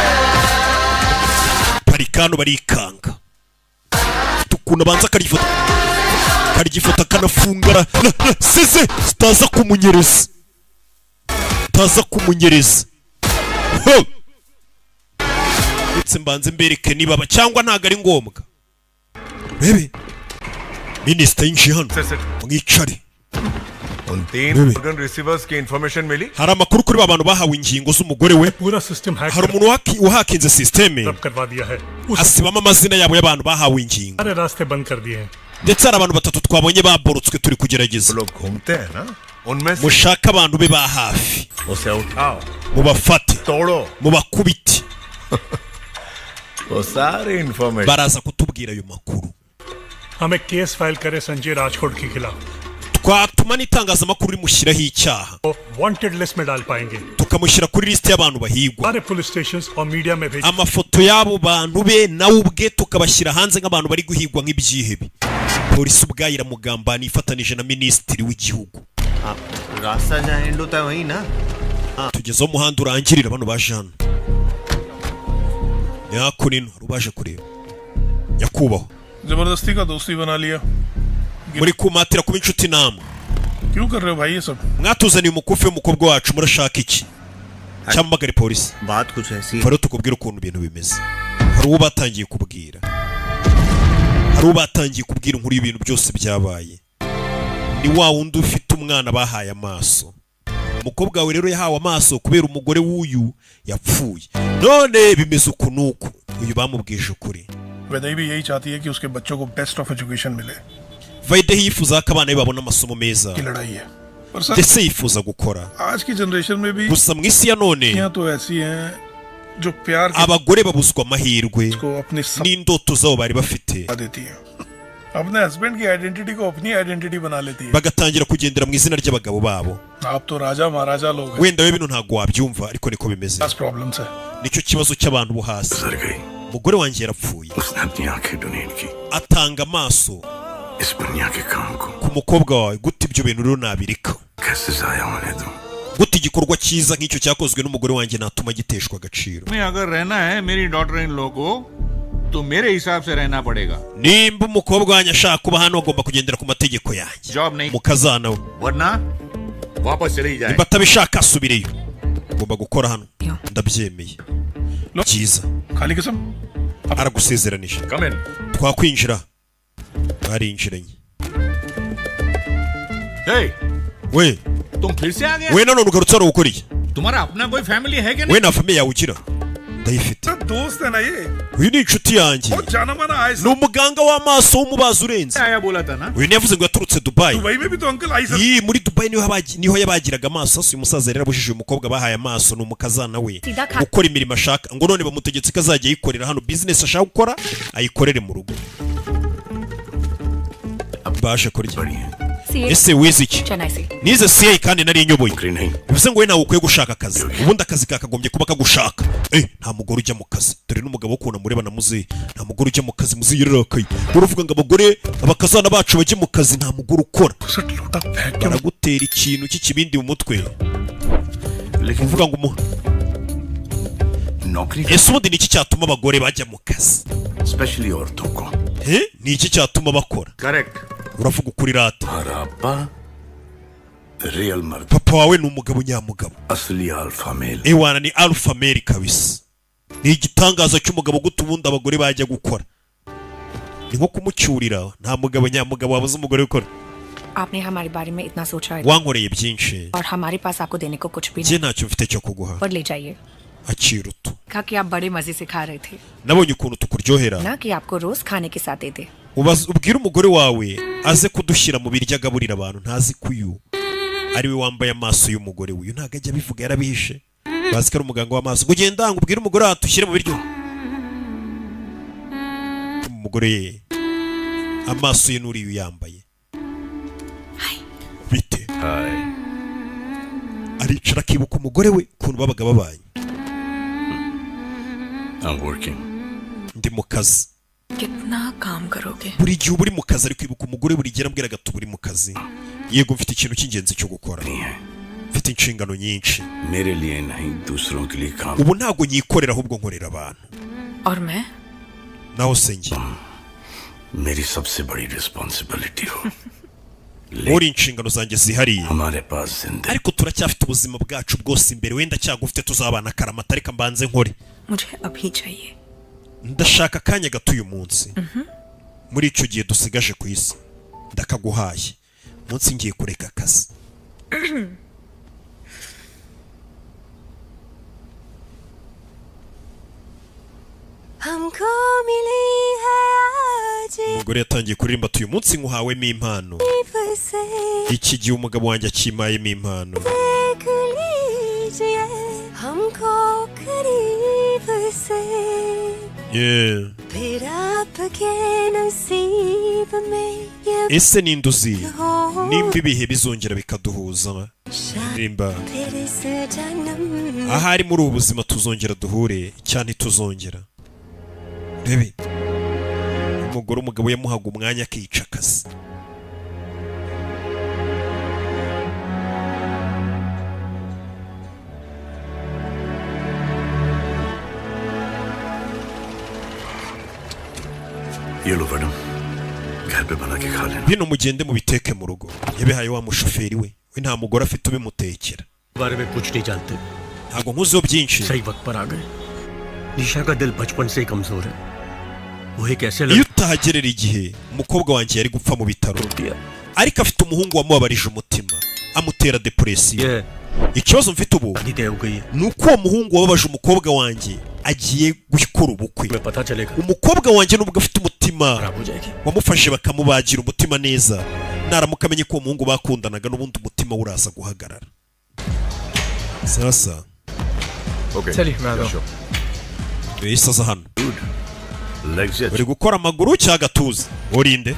parikano, barikanga. Mfite ukuntu abanza akarifata, karyifata, akanafungara seze zitaza kumunyereza, zitaza kumunyereza. Ho! Ndetse mbanze mbereke niba cyangwa ntabwo ari ngombwa. Rebe minisita yinjiye hano, mwicare. उन तीन organ receivers की information मिली। Hari amakuru kuri ba bantu bahawe ingingo z'umugore we. पूरा system hack Hari umuntu wahakinze sisiteme, करवा दिया है। Asibamo amazina yabo y'abantu bahawe ingingo. सारे रास्ते बंद कर दिए हैं। Ndetse hari abantu batatu twabonye baborotswe, turi kugerageza. लोग घूमते हैं ना, उनमें से Mushake abantu be ba hafi, उसे उठाओ, mubafate, तोड़ो, mubakubite. वो सारी information. Baraza kutubwira ayo makuru. हम एक केस फाइल करें संजय राजकोट के खिलाफ, Twatuma n'itangazamakuru rimushyiraho icyaha, वो wanted list में डाल पाएंगे। Tukamushyira kuri lisite y'abantu bahigwa. सारे पुलिस स्टेशन और मीडिया में भेज Amafoto y'abo bantu be nawe ubwe tukabashyira hanze nk'abantu bari guhigwa nk'ibyihebe. Polisi ubwayo iramugambana ifatanije na minisitiri w'igihugu. रास्ता जहाँ एंड होता है वही ना? Tugeze aho umuhanda urangirira. Bano baje hano nyakunino, hari ubaje kureba nyakubahwa. जबरदस्ती का दोस्ती बना लिया। Muri kumatira kuba inshuti namwe. क्यों कर रहे हो भाई ये सब? Mwatuzaniye umukufi w'umukobwa wacu, murashaka iki? Cyamamagare polisi. बात कुछ ऐसी है। Faro, tukubwire ukuntu ibintu bimeze. Hari uwo batangiye kubwira, hari uwo batangiye kubwira inkuru y'ibintu byose byabaye. Ni wa wundi ufite umwana bahaye amaso. Umukobwa wawe rero yahawe amaso kubera umugore w'uyu yapfuye, none bimeze uku n'uku. Uyu bamubwije ukuri. Vaidehi भी यही चाहती है कि उसके बच्चों को best of education मिले। Vaidehi yifuza ko abana be babona amasomo meza, की लड़ाई है, पर sir ndetse yifuza gukora. आज की जनरेशन में भी Gusa mu isi ya none लड़कियां तो ऐसी हैं जो प्यार के abagore babuzwa amahirwe को अपनी सपना n'indoto zabo bari bafite, देती हैं, अपने हस्बैंड की आइडेंटिटी को अपनी आइडेंटिटी बना लेती है। Bagatangira kugendera mu izina ry'abagabo babo. आप तो राजा महाराजा लोग हैं। Wenda we bino ntabwo wabyumva, ariko niko bimeze. बस प्रॉब्लम्स है। Nicyo kibazo cy'abantu bo hasi. Umugore wanjye yarapfuye, उसने अपनी आंखें डोनेट की atanga amaso इस दुनिया के काम को। Ku mukobwa wawe. Gute ibyo bintu rero nabireka? कैसे जाया होने दूं? Gute igikorwa cyiza nk'icyo cyakozwe n'umugore wanjye natuma giteshwa agaciro? में अगर रहना है मेरी daughter in law को तो मेरे हिसाब से रहना पड़ेगा। Nimba umukobwa wanjye ashaka kuba hano, agomba kugendera ku mategeko yanjye. Job नहीं, Mukazana we वरना वापस चली जाए। Nimba atabishaka asubireyo. Ugomba gukora hano, ndabyemeye, byiza. खाली कसम। Aragusezeranije. Come in. Twakwinjira? Barinjiranye. Hey, We. तुम फिर से आ गए? We, nanone ugarutse hano gukora iki? तुम्हारा अपना कोई फैमिली है कि We nta famille yawe ugira? Ndayifite. दोस्त है ना ये Uyu ni inshuti yanjye, बहुत जाना माना आए ni umuganga w'amaso w'umubazi urenze. आया बोला था ना Uyu ntiyavuze ngo yaturutse Dubayi? Dubai में भी तो uncle आई Iyi muri Dubayi niho niho yabagiraga amaso. Sasa uyu musaza rero abujije uyu mukobwa bahaye amaso, ni umukazana we, gukora imirimo ashaka, ngo none bamutegetse ko azajya ayikorera hano. Business ashaka gukora ayikorere mu rugo. Baje kurya. Ese wize iki? Chennai से। Nize CA kandi nari nyoboye. Bivuze ngo we nawe ukwiye gushaka akazi, ubundi akazi kakagombye kuba kagushaka. Nta mugore ujya mu kazi. Dore n'umugabo ukuntu amureba na muzehe. Nta mugore ujya mu kazi, muzehe yararakaye. Uravuga ngo abagore, abakazana bacu bajye mu kazi, nta mugore ukora. Baragutera ikintu cy'ikibindi mu mutwe, uvuga ngo ese ubundi ni iki cyatuma abagore bajya mu kazi? Specially औरतों को। Ni iki cyatuma bakora? Correct. Uravuga ukuri rata. Harappa real मर्द। Papa wawe ni umugabo nyamugabo. असली alpha male. Ewana ni alpha male kabisa, ni igitangaza cy'umugabo. Guta ubundi abagore bajya gukora ni nko kumucyurira. Nta mugabo nyamugabo wabuze umugore ukora. आपने हमारे बारे में इतना सोचा है Wankoreye byinshi और हमारे पास आपको देने को कुछ भी njye नहीं। Ntacyo mfite cyo kuguha. पर ले जाइए। Akira utu. कहा कि आप बड़े मजे से खा रहे थे Nabonye ukuntu tukuryohera. ना कि आपको रोज खाने के साथ दे दे। Ubwire umugore wawe aze kudushyira mu biryo agaburira abantu. Ntazi ko uyu ari we wambaye amaso y'umugore. Uyu ntabwo ajya abivuga, yarabihishe, bazi ko ari umuganga w'amaso. Ngo ugenda ngo ubwire umugore wawe dushyire mu biryo. Umugore ye amaso ye n'uriya uyambaye bite? Aricara akibuka umugore we ukuntu babaga babanye. I'm working. Ndi mu kazi. कितना काम करोगे? Buri gihe uba uri mu kazi. Ari kwibuka umugore, buri gihe arambwira ati uba uri mu kazi. Yego, mfite ikintu cy'ingenzi cyo gukora, mfite inshingano nyinshi. मेरे लिए नहीं, दूसरों के लिए काम। Ubu ntabwo nyikorera, ahubwo nkorera abantu. और मैं? Naho se njye? मेरी सबसे बड़ी responsibility हो। Uri inshingano zanjye zihariye. हमारे पास जिंदगी Ariko turacyafite ubuzima bwacu bwose imbere, wenda cyagufite tuzabana akaramata. Reka mbanze nkore. मुझे अभी चाहिए। Ndashaka akanya gato uyu munsi, muri icyo gihe dusigaje ku isi. Ndakaguhaye munsi, ngiye kureka akazi. हमको मिली है आज Umugore yatangiye kuririmba ati uyu munsi nkuhawemo impano, से iki gihe umugabo wanjye akimayemo impano. देख लीजिए हमको करीब से। Yeah. फिर आपके नसीब में ये Ese ninde uzi nimba ibihe bizongera bikaduhuza? Ndirimba फिर से जन्म ahari muri ubu buzima tuzongera duhure cyane, tuzongera rebe. Umugore, umugabo yamuhaga umwanya akica akazi. ये लो मैडम, घर पे बना के खा लेना। Bino mugende mubiteke mu rugo. Yabihaye wa mushoferi we, we nta mugore afite ubimutekera. बारे में कुछ नहीं जानते। Ntabwo nkuziho byinshi. सही वक्त पर आ गए। निशा का दिल बचपन से ही कमजोर है। वो एक ऐसे Iyo utahagerera igihe, umukobwa wanjye yari gupfa mu bitaro, ariko afite umuhungu wamubabarije umutima amutera depression. Ikibazo mfite ubu ni uko uwo muhungu wababaje umukobwa wanjye agiye gukora ubukwe. Umukobwa wanjye nubwo afite umutima wamufashe bakamubagira umutima neza, naramuka amenye ko uwo muhungu bakundanaga n'ubundi, umutima we uraza guhagarara. Sasa चलिए मैं आता हूँ। yahise aza hano. Uri gukora amaguru cyangwa agatuza? Urinde?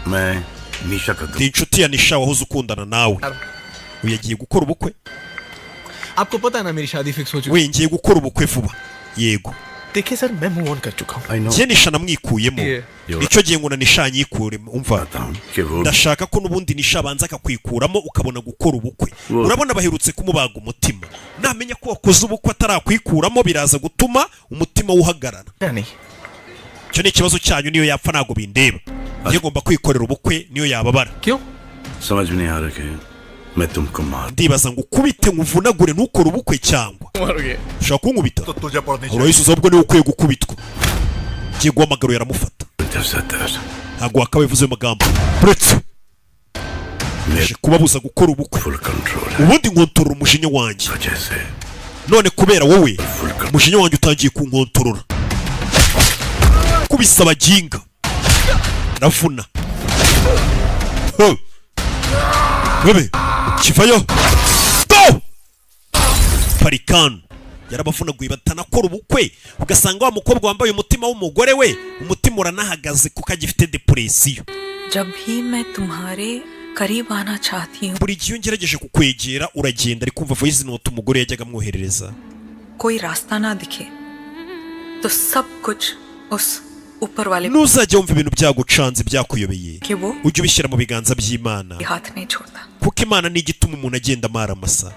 मैं निशा का Ndi inshuti ya Nisha wahoze ukundana nawe. Uyu yagiye gukora ubukwe. आपको पता है ना मेरी शादी फिक्स हो चुकी। We, ngiye gukora ubukwe vuba. Yego. देखिए सर, मैं मूव ऑन कर चुका हूँ। Njye Nisha namwikuyemo. Yeah. Icyo gihe ngo na Nisha nyikuremo. Umva, ndashaka ko n'ubundi Nisha abanza akakwikuramo ukabona gukora ubukwe. Urabona baherutse kumubaga umutima, namenya ko wakoze ubukwe atarakwikuramo biraza gutuma umutima uhagarara. Icyo ni ikibazo cyanyu, niyo yapfa ntabwo bindeba. Njye ngomba kwikorera ubukwe niyo yababara. समझ में नहीं आ रहा कि मैं तुमको मार Ndibaza ngo ukubite nkuvunagure ntukore ubukwe cyangwa ushaka kunkubita. Urahise ubwo niwe ukwiye gukubitwa. Ngiye guhamagara, yaramufata. Ntabwo wakabaye uvuze ayo magambo. Buretse Aje kubabuza gukora ubukwe. Ubundi nkontorora umujinya wanjye, none kubera wowe umujinya wanjye utangiye kunkontorora. Kubisa abaginga ravuna. Huh. Bebe kivayo do parikani yarabavunaguye batanakora ubukwe, ugasanga wa mukobwa wambaye umutima w'umugore we, umutima uranahagaze kuko agifite depression. जब भी मैं तुम्हारे करीब आना चाहती हूँ Buri gihe iyo ngerageje kukwegera uragenda. Ari kumva voice note umugore yajyaga amwoherereza. कोई रास्ता ना दिखे तो सब कुछ उस ऊपर वाले Nuzajya wumva ibintu byagucanze, byakuyobeye, के वो ujye ubishyira mu biganza by'Imana, हाथ नहीं छोड़ता। kuko Imana ni igituma umuntu agenda amara amasa.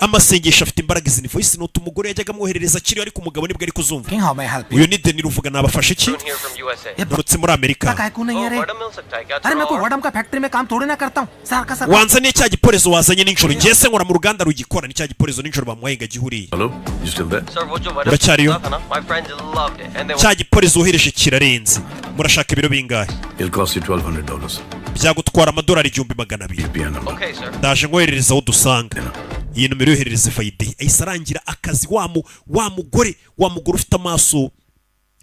Amasengesho afite imbaraga. Izi ni voice note umugore yajyaga amwoherereza akiriho, ariko umugabo nibwo ari kuzumva. Uyu ni Deniro uvuga. Nabafashe iki? Nturutse muri Amerika. काय को नहीं। अरे अरे, मैं कोई वडम का फैक्ट्री में काम थोड़ी ना करता हूँ sir का sir. Wanzaniye cya giporezo wazanye nijoro. Ngiye se nkora mu ruganda rugikora? Ni cya giporezo nijoro bamuhaye ngo agihuriye. Hello, you still there? Uracyariyo? Cya giporezo wohereje kirarenze. Murashaka ibiro bingahe? It'll cost you $1,200. Byagutwara amadolari 1200. Ndaje nkoherereza aho dusanga iyi nomero, yoherereza fayide. Ahise arangira akazi wa mugore ufite amaso,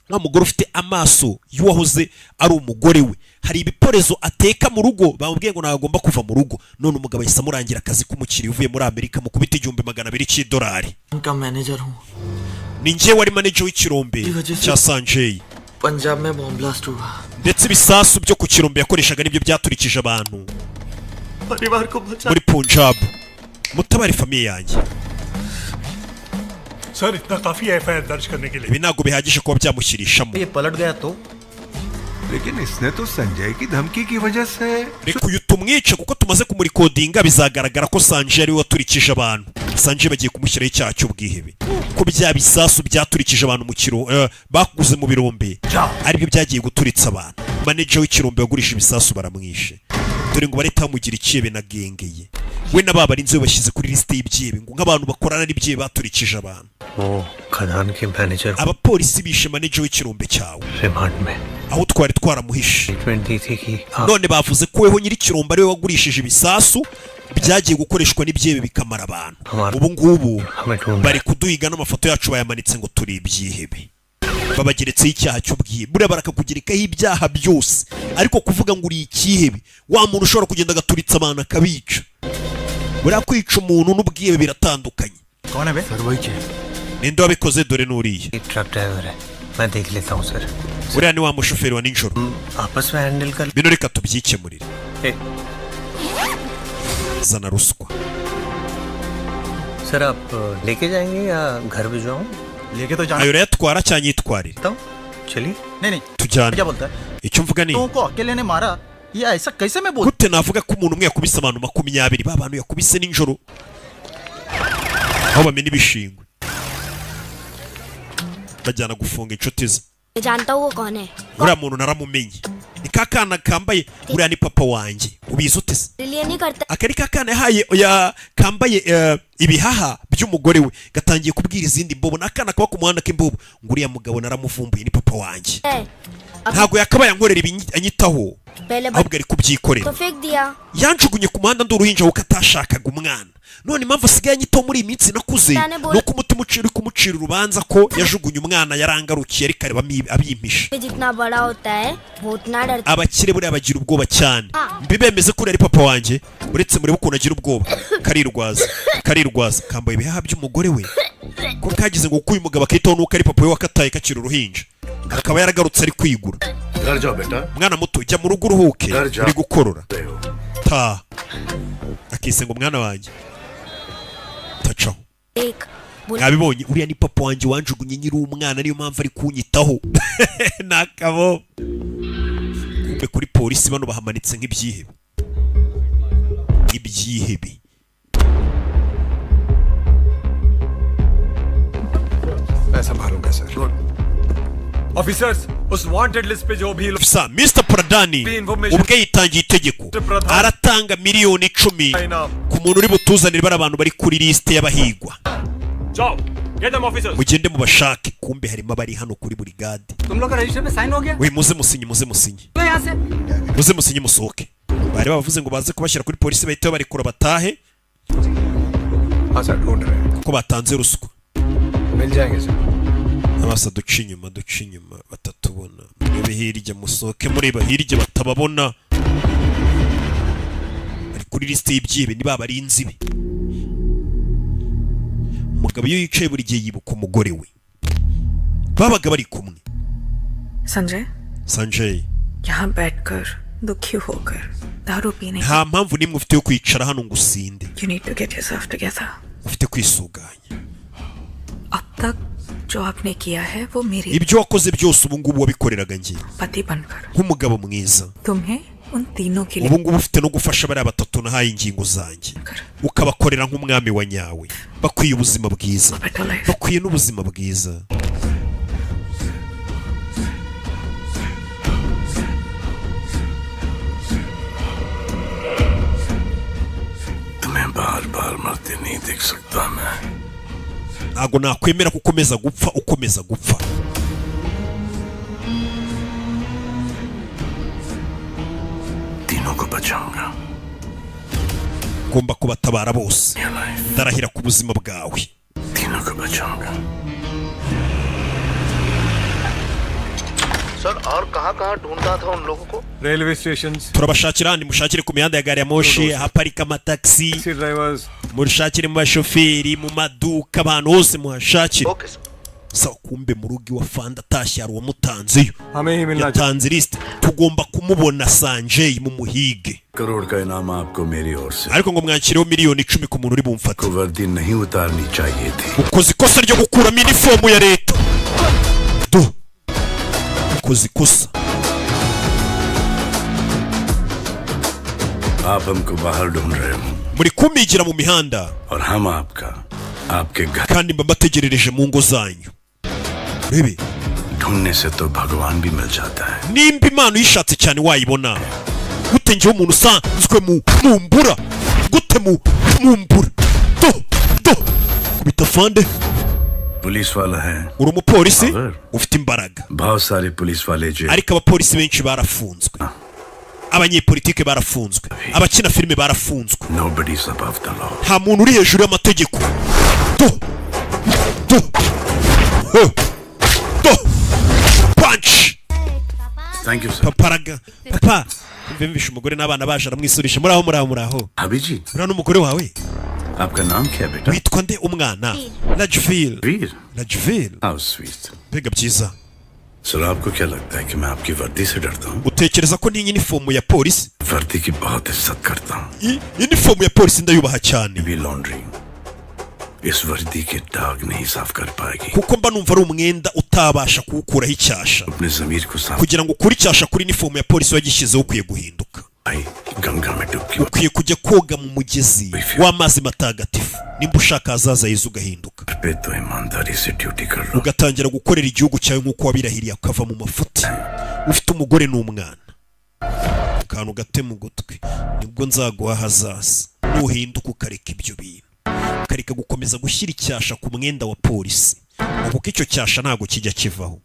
wa mugore ufite amaso y'uwahoze ari umugore we. Hari ibiporezo ateka mu rugo, bamubwiye ngo ntabwo agomba kuva mu rugo. None umugabo ahise amurangira akazi k'umukiriya uvuye muri Amerika, mu kubita 1200 cy'idolari. का मैनेजर हूँ। Ni njye wari manager w'ikirombe cya Sanjay. Punjab में bomb blast हुआ। Ndetse ibisasu byo ku kirombe yakoreshaga nibyo byaturikije abantu परिवार को बचा muri Punjab. Mutabare famille yanjye. Sir, इतना काफी है एफआईआर दर्ज करने के लिए। Ibi ntabwo bihagije kuba byamushyirishamo. ये पलट गया तो लेकिन इसने तो संजय की धमकी की वजह से Reka uyu tumwice, kuko tumaze kumurikodinga bizagaragara ko Sanjay ariwe waturikije abantu. Sanjay bagiye kumushyiraho icyaha cy'ubwihebe, ko bya bisasu byaturikije abantu mu kiro baguze mu birombe aribyo byagiye guturitsa abantu. Manager w'ikirombe wagurishije ibisasu baramwishe. Dore ngo bareta bamugira icyebe na gengeye we na babarinzi be, bashyize kuri lisite y'ibyebe, ngo nk'abantu bakorana n'ibyebe baturikije abantu. वो खदान के manager Abapolisi bishe manager w'ikirombe cyawe remand में aho twari twaramuhishe. Statement दी थी कि आप None bavuze ko weho nyir'ikirombe ariwe wagurishije ibisasu byagiye gukoreshwa n'ibyebe bikamara abantu. Ubu ngubu हमें ढूंढ bari kuduhiga n'amafoto yacu bayamanitse ngo turi ibyihebe. Babageretseho icyaha cy'ubwihebe. Buriya barakakugerekaho ibyaha byose, ariko kuvuga ngo uri ikihebe, wa muntu ushobora kugenda agaturitsa abantu akabica, buriya kwica umuntu n'ubwihebe biratandukanye. कौन है बे? Sir, वही चाहिए। Ninde wabikoze? Dore n'uriya. Truck driver है, मैं देख लेता हूँ sir. Uriya ni wa mushoferi wa nijoro. आपस में handle कर Bino reka tubyikemurire. Eh. Zana ruswa. Sir, आप लेके जाएंगे या घर भिजवाऊँ? लेके तो जाना Ayo urayatwara cyangwa nyitwarire? चलिए। नहीं नहीं। Tujyane. क्या बोलता है? Icyo mvuga ni लोगों को अकेले ने मारा, ये ऐसा कैसे मैं बोल Gute navuga ko umuntu umwe yakubise abantu 20? Ba bantu yakubise nijoro aho bamena ibishingwe, bajyana gufunga inshuti ze. मैं जानता हूँ वो कौन है। Uriya muntu naramumenye, ni ka kana kambaye. Uriya ni papa wanjye. Ubizi ute se? मेरे लिए नहीं करता। Aka ni ka kana yahaye ya kambaye ibihaha by'umugore we, gatangiye kubwira izindi mbobo. Ni akana kaba ku muhanda k'imbobo, ngo uriya mugabo naramuvumbuye, ni papa wanjye. है Ntabwo yakabaye ankorera ibi anyitaho, पहले ahubwo ari kubyikorera. तो फेंक दिया। Yanjugunye ku muhanda ndi uruhinja kuko atashakaga umwana. None impamvu asigaye anyitaho muri iyi minsi nakuze ni uko umutima ucira uri kumucira urubanza ko yajugunye umwana, yarangarukiye ariko areba abimpisha. जितना बड़ा होता है वो उतना डरता। Abakire buriya bagira ubwoba cyane. Mbibemeze ko uriya ari papa wanjye. Uretse murebe ukuntu agira ubwoba, karirwaza, karirwaza, kambaye ibihaha by'umugore we, ko kagize ngo kuko uyu mugabo akitaho nuko ari papa we wakataye kakiri uruhinja, akaba yaragarutse ari kwigura. घर जाओ बेटा। Mwana muto, jya mu rugo uruhuke, uri gukorora. Ta akise ngo mwana wanjye tacaho. एक Mwabibonye, uriya ni papa wanjye wanjugunye nkiri umwana, niyo mpamvu ari kunyitaho. Ni akabo kumbe kuri polisi bano bahamanitse nk'ibyihebe, ibyihebe. मैं संभालूंगा sir. Officers, उस wanted list पे जो भी Officer Mr Pradani ubwe yitangiye itegeko, aratanga miliyoni 10 ku muntu uri butuzanire bari abantu bari kuri lisite y'abahigwa. जाओ। Get them officers. Mugende mubashake. Kumbe harimo abari hano kuri burigade. तुम लोग का रजिस्टर में साइन हो गया? We, muze musinye, muze musinye. लो यहाँ से। Muze musinye musohoke. Bari bavuze ngo baze kubashyira kuri polisi bahite barekura batahe, हाँ सर, ढूंढ रहे हैं। kuko batanze ruswa. मिल जाएंगे sir. Abasa duca inyuma, duca inyuma batatubona. Murebe hirya, musohoke mureba hirya batababona. Bari kuri lisite y'ibyihebe, ni ba barinzi be. Umugabo iyo yicaye buri gihe yibuka umugore we babaga bari kumwe. Sanjay, Sanjay, यहाँ बैठकर दुखी होकर दारू पीने, nta mpamvu n'imwe ufite yo kwicara hano ngo usinde. You need to get yourself together. Ufite kwisuganya. अब तक जो आपने किया है वो मेरी Ibyo wakoze byose ubu ngubu wabikoreraga njye पति बनकर nk'umugabo mwiza. तुम्हें उन तीनों के लिए Ubu ngubu ufite no gufasha bariya batatu nahaye ingingo zanjye, ukabakorera nk'umwami wa nyawe. Bakwiye ubuzima bwiza, bakwiye n'ubuzima bwiza. तुम्हें बार बार मरते नहीं देख सकता मैं। Ntabwo nakwemera ko ukomeza gupfa, ukomeza gupfa. तीनों को बचाऊंगा। Ngomba kubatabara bose, ndarahira ku buzima bwawe. तीनों को बचाऊंगा। सर और कहाँ कहाँ ढूंढता था उन लोगों को? Railway station. Turabashakira ahandi, mushakire ku mihanda ya gari ya moshi, ahaparika amatagisi, drivers. Mushakire mu bashoferi, mu maduka, abantu hose muhashakire. Sawa. Kumbe mu rugo iwa fanda atashye hari uwamutanzeyo. हमें ही मिलना। Yatanze lisite, tugomba kumubona. Sanjay, mumuhige. Crore का इनाम आपको मेरी ओर से। Ariko ngo mwakireho miliyoni 10 ku muntu uri bumfate. को वर्दी नहीं उतारनी चाहिए थी। Ukoze ikosa ryo gukuramo inifomu ya leta. Do, ukoze ikosa. आप हमको बाहर ढूंढ रहे हो Muri kumigira mu mihanda और हम आपका आपके घर kandi mba mbategerereje mu ngo zanyu. Rebe, ढूंढने से तो भगवान भी मिल जाता है। Nimba Imana uyishatse cyane wayibona, gute njyewe umuntu usanzwe mu mumbura? Gute mu mumbura? Do do, kubita fande. Police वाला है। Uri umupolisi ufite imbaraga. बहुत सारे पुलिस वाले जो Ariko abapolisi benshi barafunzwe, abanyepolitike barafunzwe, abakina filime barafunzwe. Nobody's above the law. Nta muntu uri hejuru y'amategeko. Do do, he, do, punch. Thank you sir. Papa araga papa mve umugore n'abana baje, aramwisurisha: muraho, muraho, muraho. भाभी जी। Uriya n'umugore wawe? आपका नाम क्या है बेटा? Witwa nde umwana? Rajvil. Veer. Rajvil. How sweet. Mbega byiza. Sir, आपको क्या लगता है कि मैं आपकी वर्दी से डरता हूँ? Utekereza ko ntinya inifomu ya polisi? वर्दी की बहुत इज्जत करता हूँ। Inifomu ya polisi ndayubaha cyane. भी लॉन्ड्री इस वर्दी के दाग नहीं साफ कर पाएगी। Kuko mba numva ari umwenda utabasha kuwukuraho icyasha. अपने जमीर को साफ Kugira ngo ukure icyasha kuri inifomu ya polisi wagishyizeho, ukwiye guhinduka. भाई, गंगा में डुबकी Ukwiye kujya koga mu mugezi w'amazi matagatifu nimba ushaka ahazaza heza, ugahinduka, पे तो ईमानदारी से ड्यूटी कर लो। Ugatangira gukorera igihugu cyawe nk'uko wabirahiriye, ukava mu mafuti ufite umugore n'umwana. Akantu gate mu gutwi, nibwo nzaguha ahazaza, nuhinduka ukareka ibyo bintu, ukareka gukomeza gushyira icyasha ku mwenda wa polisi, kuko icyo cyasha ntabwo kijya kivaho.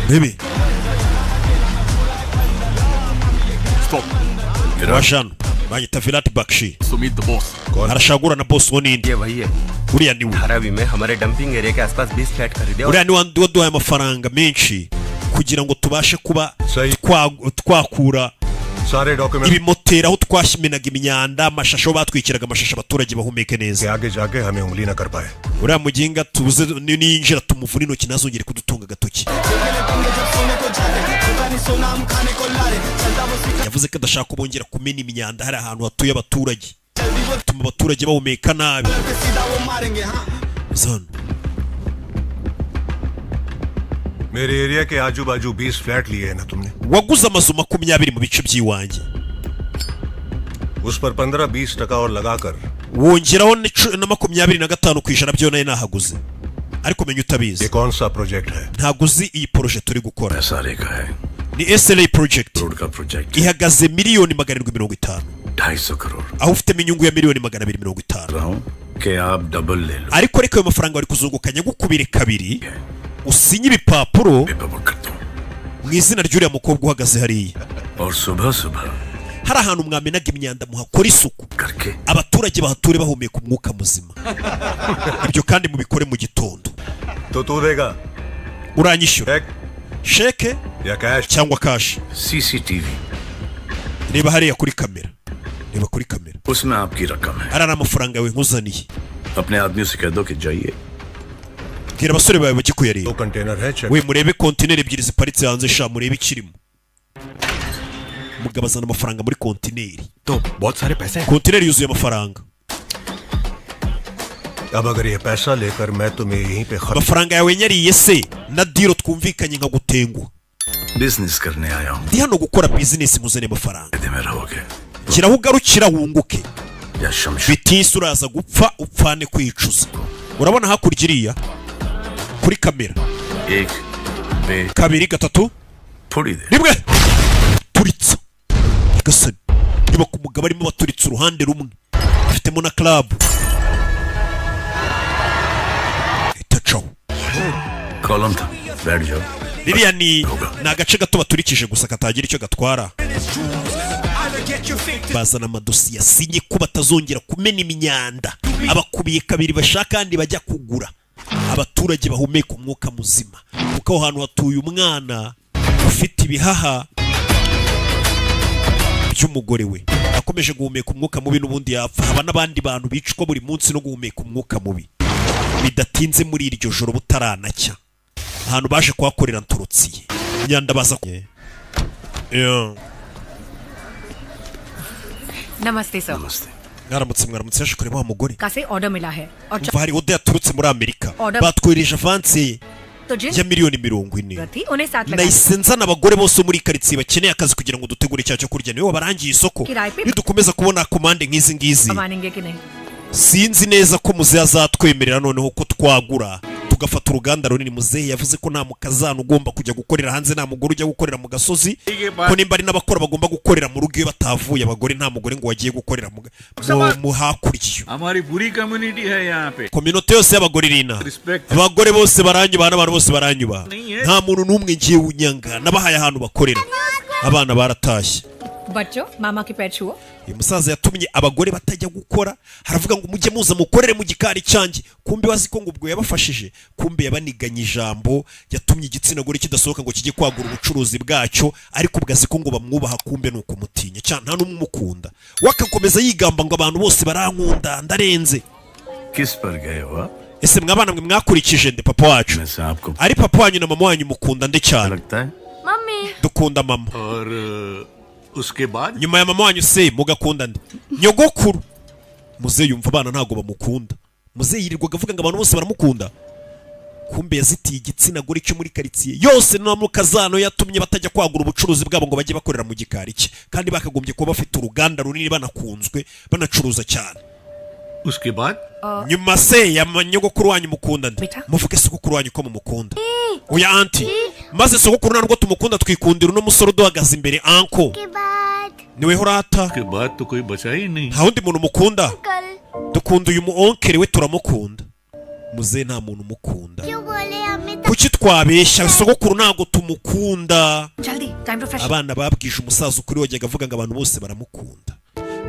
Bebe wajano banyita Virat Bakshi. Sumit the boss. Arashagura na boss wo ninde? वही है। Uriya niwe. Dharavi में हमारे dumping area के आसपास 20 flat खरीदे और Uriya ni waduhaye amafaranga menshi kugira ngo tubashe kuba twakura सारे document ibimoteri aho twashyimenaga imyanda, amashashi, aho batwikiraga amashashi, abaturage bahumeke neza. आगे जाके हमें उंगली न कर पाए। Uriya muginga tubuze niyinjira tumuvune intoki, ntazongere kudutunga agatoki. Yavuze ko adashaka ko bongera kumena imyanda hari ahantu hatuye abaturage, bituma abaturage bahumeka nabi. Zano. मेरे एरिया के आजू बाजू 20 फ्लैट लिए हैं ना तुमने? Waguze amazu 20 mu bice by'iwanjye. उस पर 15-20 टका और लगाकर Wongeraho na 25% byo nayo nahaguze, ariko menya utabizi. ये कौन सा प्रोजेक्ट है? Ntabwo uzi iyi projet turi gukora. सारे का है। Ni SLA project. Crore का project. Ihagaze miliyoni 750, 250 crore. Aho ufitemo inyungu ya miliyoni 250. रहा हूँ कि आप double ले लो। Ariko reka ayo mafaranga bari kuzunguka nyagukubire kabiri, usinye ibipapuro mu izina ry'uriya mukobwa uhagaze hariya. और सुबह सुबह Hari ahantu mwamenaga imyanda, muhakora isuku, abaturage bahature bahumeka umwuka muzima. Ibyo kandi mubikore mu gitondo. तो तू देगा? Uranyishyura sheke या cash? Cyangwa cash? CCTV. Reba hariya kuri kamera, reba kuri kamera. उसमें आपकी रकम है। Ariya ni amafaranga yawe nkuzaniye. अपने आदमियों से कह दो कि जाइए। Bwira abasore bawe bajye kuyareba. Container है, check. We, murebe kontineri ebyiri ziparitse hanze sha, murebe ikirimo. Umugabo azana amafaranga muri kontineri. तो बहुत सारे पैसे हैं। Kontineri yuzuye amafaranga. अब अगर ये पैसा लेकर मैं तुम्हें यहीं पे खत्म Amafaranga yawe nyariye se, na deal twumvikanye nkagutenguha? Business करने आया हूँ। Ndi hano gukora bizinesi, nkuzaniye amafaranga. में रहोगे Shyiraho ugarukira wunguke. या शमश Bitise uraza gupfa upfane kwicuza. Urabona hakurya iriya kuri kamera? एक बे Kabiri, gatatu, थोड़ी देर. rimwe, turitsa. Gasani nyubako, umugabo arimo baturitse uruhande rumwe, afitemo na club itacaho. Column था, बैठ जाओ। Ririya ni agace gato baturikije gusa katagira icyo gatwara. Bazana amadosiye asinye ko batazongera kumena imyanda, abakubiye kabiri bashaka kandi bajya kugura, abaturage bahumeka umwuka muzima, kuko aho hantu hatuye umwana ufite ibihaha by'umugore we. Akomeje guhumeka umwuka mubi n'ubundi yapfa. Haba n'abandi bantu bicwa buri munsi no guhumeka umwuka mubi. Bidatinze muri iryo joro, butaranacya, ahantu baje kuhakorera ntorotsiye imyanda baza. Yeah. नमस्ते sir. Mwaramutse, mwaramutse. Yaje kureba wa mugore. का से order मिला है और Umva, hari order yaturutse muri Amerika. Order- Batwohereje avance तो जिन ya miliyoni 40. थी उन्हें साथ लगा Nahise nzana abagore bose bo muri karitsiye bakeneye akazi kugira ngo dutegure icyaha cyo kurya. Niwe wabarangiye isoko. Kirayi pe- Nidukomeza kubona komande nk'izi ngizi, मानेंगे कि नहीं। Sinzi neza ko muzehe azatwemerera noneho ko twagura tugafata uruganda runini. Muzehe yavuze ko nta mukazana ugomba kujya gukorera hanze, nta mugore ujya gukorera mu gasozi, ko nimba ari n'abakora bagomba gukorera mu rugo iyo batavuye. Abagore, nta mugore ngo wagiye gukorera mu hakurya iyo. हमारी पूरी community है यहाँ पे। Communauté yose y'abagore iri inaha. Respect. Abagore bose baranyubaha n'abantu bose baranyubaha, nta muntu n'umwe ngiye unyanga. Nabahaye ahantu bakorera, abana baratashye. बच्चों, मामा के पैर छुओ। Uyu musaza yatumye abagore batajya gukora, haravuga ngo mujye muza mukorere mu gikari cyanjye. Kumbe wazi ko ngo ubwo yabafashije, kumbe yabaniganye ijambo. Yatumye igitsina gore kidasohoka ngo kijye kwagura ubucuruzi bwacyo, ariko ubwo azi ko ngo bamwubaha, kumbe ni ukumutinya cyane. Nta n'umwe umukunda, we akakomeza yigamba ngo abantu bose barankunda, ndarenze. किस पर गए हो आप? Ese mwabana mwe, mwakurikije nde? Papa wacu. वैसे आपको Ari papa wanyu na mama wanyu, mukunda nde cyane? लगता है? Mummy. Dukunda mama. और उसके बाद? Nyuma ya mama wanyu se mugakunda nde? Nyogokuru. Muzehe yumva abana ntabwo bamukunda. Muzehe yirirwaga avuga ngo abantu bose baramukunda, kumbe yazitiye igitsina gore cyo muri karitsiye yose no mu kazano. Yatumye batajya kwagura ubucuruzi bwabo ngo bajye bakorera mu gikari cye, kandi bakagombye kuba bafite uruganda runini, banakunzwe, banacuruza cyane. उसके बाद? Nyuma se ya nyogokuru wanyu mukunda nde? Muvuge sogokuru wanyu ko mumukunda. Oya aunty, maze sogokuru ntabwo tumukunda, twikundira uno musore uduhagaze imbere, uncle. Niwe horata. उसके बाद तो कोई बचा ही नहीं। Nta wundi muntu mukunda? Dukunda uyu mu oncle, we turamukunda. Muzehe nta muntu umukunda. Kuki twabeshya? Sogokuru ntabwo tumukunda. जल्दी, time to fresh. Abana babwije umusaza ukuri. Wajyaga avuga ngo abantu bose baramukunda.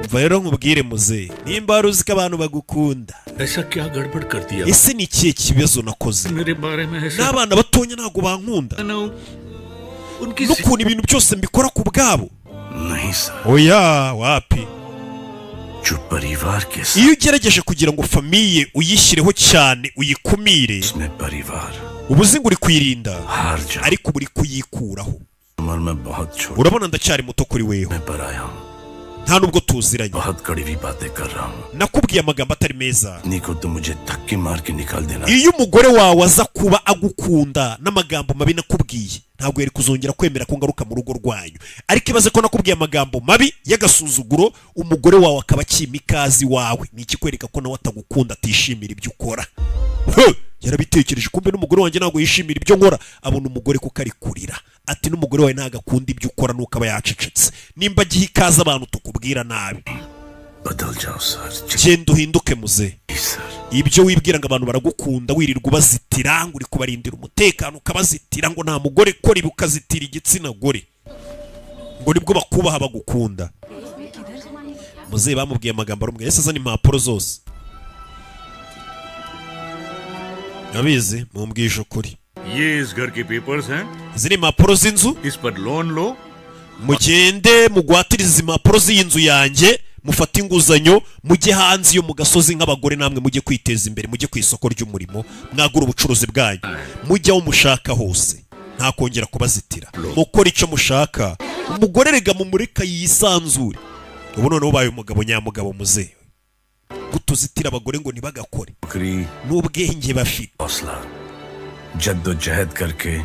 Umva rero nkubwire muzehe, nimba wari uzi ko abantu bagukunda, ऐसा क्या गड़बड़ कर दिया? Ese ni ikihe kibazo nakoze? मेरे बारे में ऐसा N'abana batonya ntabwo bankunda, n'ukuntu ibintu byose mbikora ku bwabo. नहीं sir. Oya, wapi. जो परिवार के Iyo ugerageje kugira ngo famille uyishyireho cyane, uyikumire, में परिवार uba uzi ngo uri kuyirinda, ariko uba uri kuyikuraho. उम्र में बहुत छोटा Urabona ndacyari muto kuri weho, पर आया हूँ। Nta nubwo tuziranye. बहुत कड़वी बातें कर रहा हूँ। Nakubwiye amagambo atari meza. पत्नी को तो मुझे धक्के मार के निकाल देना। Iyo umugore wawe aza kuba agukunda, n'amagambo mabi nakubwiye ntabwo yari kuzongera kwemera ko ngaruka mu rugo rwanyu. Ariko ibaze ko nakubwiye amagambo mabi y'agasuzuguro, umugore wawe akaba akima ikazi wawe, ni ikikwereka ko nawe atagukunda, atishimira ibyo ukora. He! Yarabitekereje, kumbe n'umugore wanjye ntabwo yishimira ibyo nkora. Abona umugore kuko ari kurira. Ati n'umugore wawe ntabwo akunda ibyo ukora, nuko aba yacecetse. Nimba agiha ikaze abantu tukubwira nabi. बदल जाओ sir. Genda uhinduke muze. Ibyo wibwira ngo abantu baragukunda, wirirwa ubazitira ngo uri kubarindira umutekano, ukabazitira ngo nta mugore kora ibi, ukazitira igitsina gore ngo nibwo bakubaha, bagukunda. Muzehe bamubwiye amagambo arumwe, yahise azana impapuro zose. Abizi mumbwije ukuri. ये इस घर के papers हैं। Izi ni impapuro z'inzu. इस पर loan लो। Mugende mugwatirize izi impapuro z'iyi nzu yanjye, mufate inguzanyo, mujye hanze iyo mu gasozi nk'abagore namwe, mujye kwiteza imbere, mujye ku isoko ry'umurimo, mwagure ubucuruzi bwanyu, mujye aho mushaka hose, nta kongera kubazitira, mukora icyo mushaka. Umugore rega mumureka yisanzure. Ubu noneho ubaye umugabo nyamugabo muzehe, gutuzitira abagore ngo ntibagakore नौकरी n'ubwenge bafite. हौसला जद्दोजहद करके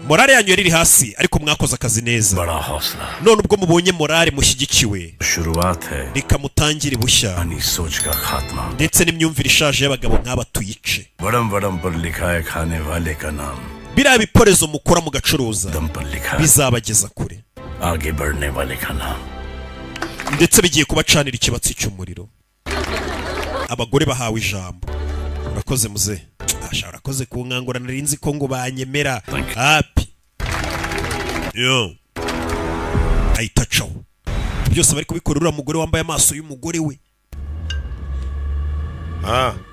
Morale yanyu yari iri hasi, ariko mwakoze akazi neza. बड़ा हौसला None ubwo mubonye morale mushyigikiwe, शुरुआत है reka mutangire bushya, पुरानी सोच का खात्मा। Ndetse n'imyumvire ishaje y'abagabo nk'aba tuyice. बड़म बड़म पर लिखा है खाने वाले का नाम। Biriya biporezo mukora mugacuruza दम पर लिखा है bizabageza kure, आगे बढ़ने वाले का नाम। Ndetse bigiye kubacanira ikibatsi cy'umuriro. Abagore bahawe ijambo. Urakoze muze. Asha, urakoze kunkangura, nari nzi ko ngo banyemera hapi yo. Ahita acaho. Byose bari kubikora uriya mugore wambaye amaso y'umugore we.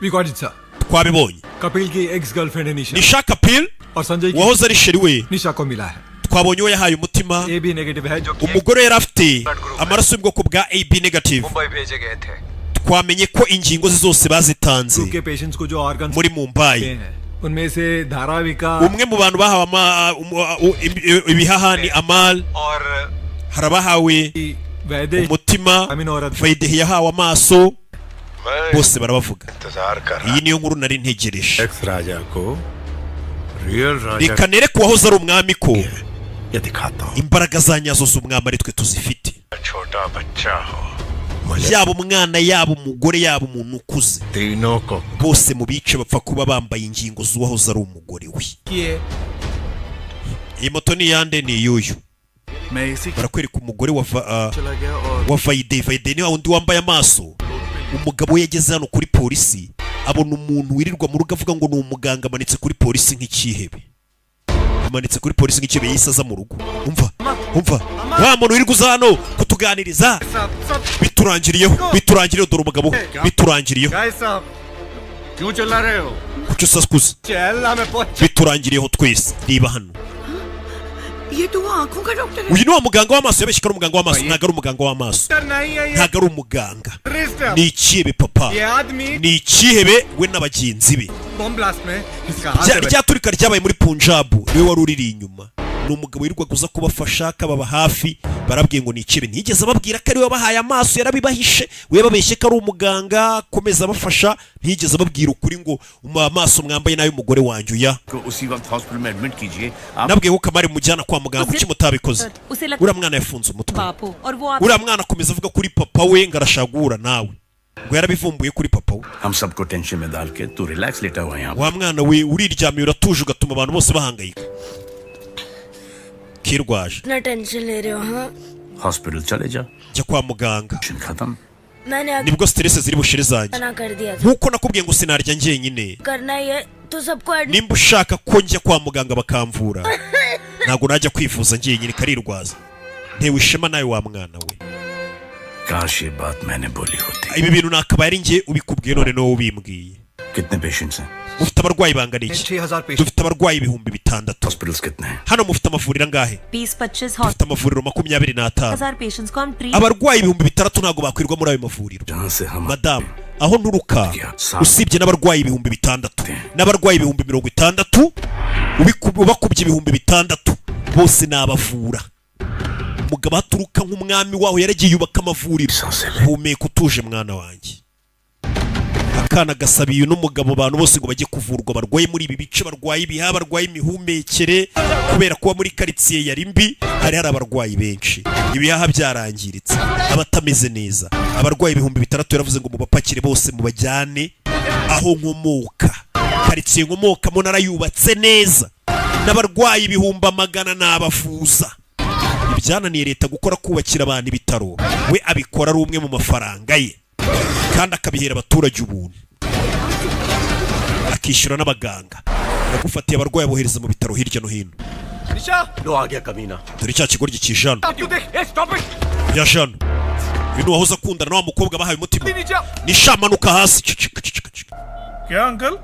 We got it sir. Twabibonye. Kapil की ex girlfriend है Nisha. Nisha Kapil और Sanjay की wahoze ari chéri we. निशा को मिला है। Twabonye uwo yahaye umutima. A B negative है जो कि Umugore yari afite amaraso y'ubwoko bwa AB negative. Mumbai भेजे गए थे। Twamenye ko ingingo ze zose bazitanze के patients को जो organ muri Mumbai. हैं उनमें से धारावी का Umwe mu bantu bahawe ibihaha ni Amal. और Hari abahawe वैदे umutima, Vaidehi yahawe amaso, bose barabavuga. Iyi niyo nkuru nari ntegereje. Ex राजा को real राजा Reka nereke uwahoze ari umwami ko ये दिखाता हूँ। Imbaraga za nyazo z'umwami ari twe tuzifite. छोटा बच्चा हो Yaba umwana, yaba umugore, yaba umuntu ukuze, तीनों को bose mu bice bapfa kuba bambaye ingingo z'uwahoze ari umugore we. किए। Iyi moto ni iyande? Ni iy'uyu. मैं इसी Barakwereka umugore wa चला गया और wa Vayide. Vayide ni wa wundi wambaye amaso. Umugabo we yageze hano kuri polisi, abona umuntu wirirwa mu rugo avuga ngo ni umuganga, amanitse kuri polisi nk'icyihebe, amanitse kuri polisi nk'icyihebe. Yahise aza mu rugo. Umva, umva, wa muntu wirirwa uza hano kutuganiriza, biturangiriyeho, biturangiriyeho. Dore umugabo we, biturangiriyeho. गाय साहब क्यों चिल्ला रहे हो? Kuki usakuza? चल हमें बहुत Biturangiriyeho twese. Reba hano. ये तो वो आंखों का doctor है। Uyu ni wa muganga w'amaso yabeshye ko ari umuganga w'amaso. Ntabwo ari umuganga w'amaso. नहीं है ये। Ntabwo ari umuganga. Terrorist है। Ni ikihebe papa. ये आदमी Ni ikihebe, we n'abagenzi be. Bomb blast में इसका हाथ है। Rya turika ryabaye muri Punjabu niwe wari uriri inyuma. Ni umugabo wirirwaga uza kubafasha, akababa hafi. Barabwiye ngo ni ikihebe. Ntiyigeze ababwira ko ariwe wabahaye amaso, yarabibahishe. We yababeshye ko ari umuganga akomeza abafasha, ntiyigeze ababwira ukuri ngo amaso mwambaye n'ay'umugore wanjye uya. को उसी वक्त hospital में admit कीजिए आप। Nabwiye ko Kamari mujyana kwa muganga, kuki mutabikoze? उसे लग Uriya mwana yafunze umutwe. बाप हो और वो आप Uriya mwana akomeza avuga kuri papa we ngo arashaka guhura nawe, ngo yarabivumbuye kuri papa we. हम सबको टेंशन में डाल के तू रिलैक्स लेटा हुआ है यहाँ। Wa mwana we, uriryamiye uratuje, ugatuma abantu bose bahangayika. Kirwaje. इतना टेंशन ले रहे हो हाँ? Hospital चले जा। Jya kwa muganga. Tension खत्म। मैंने Nibwo stress ziri bushire zanjye. मना कर दिया था। Nkuko nakubwiye ngo sinarya njyenyine. करना ही है तो सबको admit Nimba ushaka ko njya kwa muganga bakamvura, ntabwo najya kwivuza njyenyine. Karirwaza. Ntewe ishema nawe wa mwana we. काश ये बात मैंने बोली होती। Ibi bintu nakabaye ari njye ubikubwiye, none niwowe ubimbwiye. कितने patients हैं? Mufite abarwayi bangana iki? 6000 patient. Dufite abarwayi 6000. Hospitals कितने हैं? Hano mufite amavuriro angahe? 20-25 Dufite amavuriro 25. हजार patients को हम treat Abarwayi 6000 ntabwo bakwirwa muri ayo mavuriro. जहाँ से हम Madamu, aho nturuka, usibye n'abarwayi 6000 n'abarwayi 60,000, ubakubye 6000 bose nabavura. Umugabo aturuka nk'umwami waho, yaragiye yubaka amavuriro. Humeka utuje mwana wanjye. Akana gasabiye n'umugabo abantu bose ngo bajye kuvurwa barwaye muri ibi bice, barwaye ibihaha, barwaye imihumekere, kubera kuba muri karitsiye yari mbi, hari hari abarwayi benshi, ibihaha byarangiritse, abatameze neza. Abarwayi 6000 yaravuze ngo mubapakire bose mubajyane aho nkomoka, karitsiye nkomokamo narayubatse neza. N'abarwayi 100,000 n'abafuza. Ibyananiye leta gukora, kubakira abantu ibitaro, we abikora ari umwe mu mafaranga ye, kandi akabihera abaturage ubuntu, akishyura n'abaganga. Yagufatiye abarwayi abohereza mu bitaro hirya no hino. Nisha लो आ गया कमीना। Dore cya kigoryi kijana. तू देख ए stop it. Yaje hano, uyu ni uwahoze akundana na wa mukobwa bahaye umutima. Nisha, manuka hasi. Cicika, cicika, cicika. क्या uncle?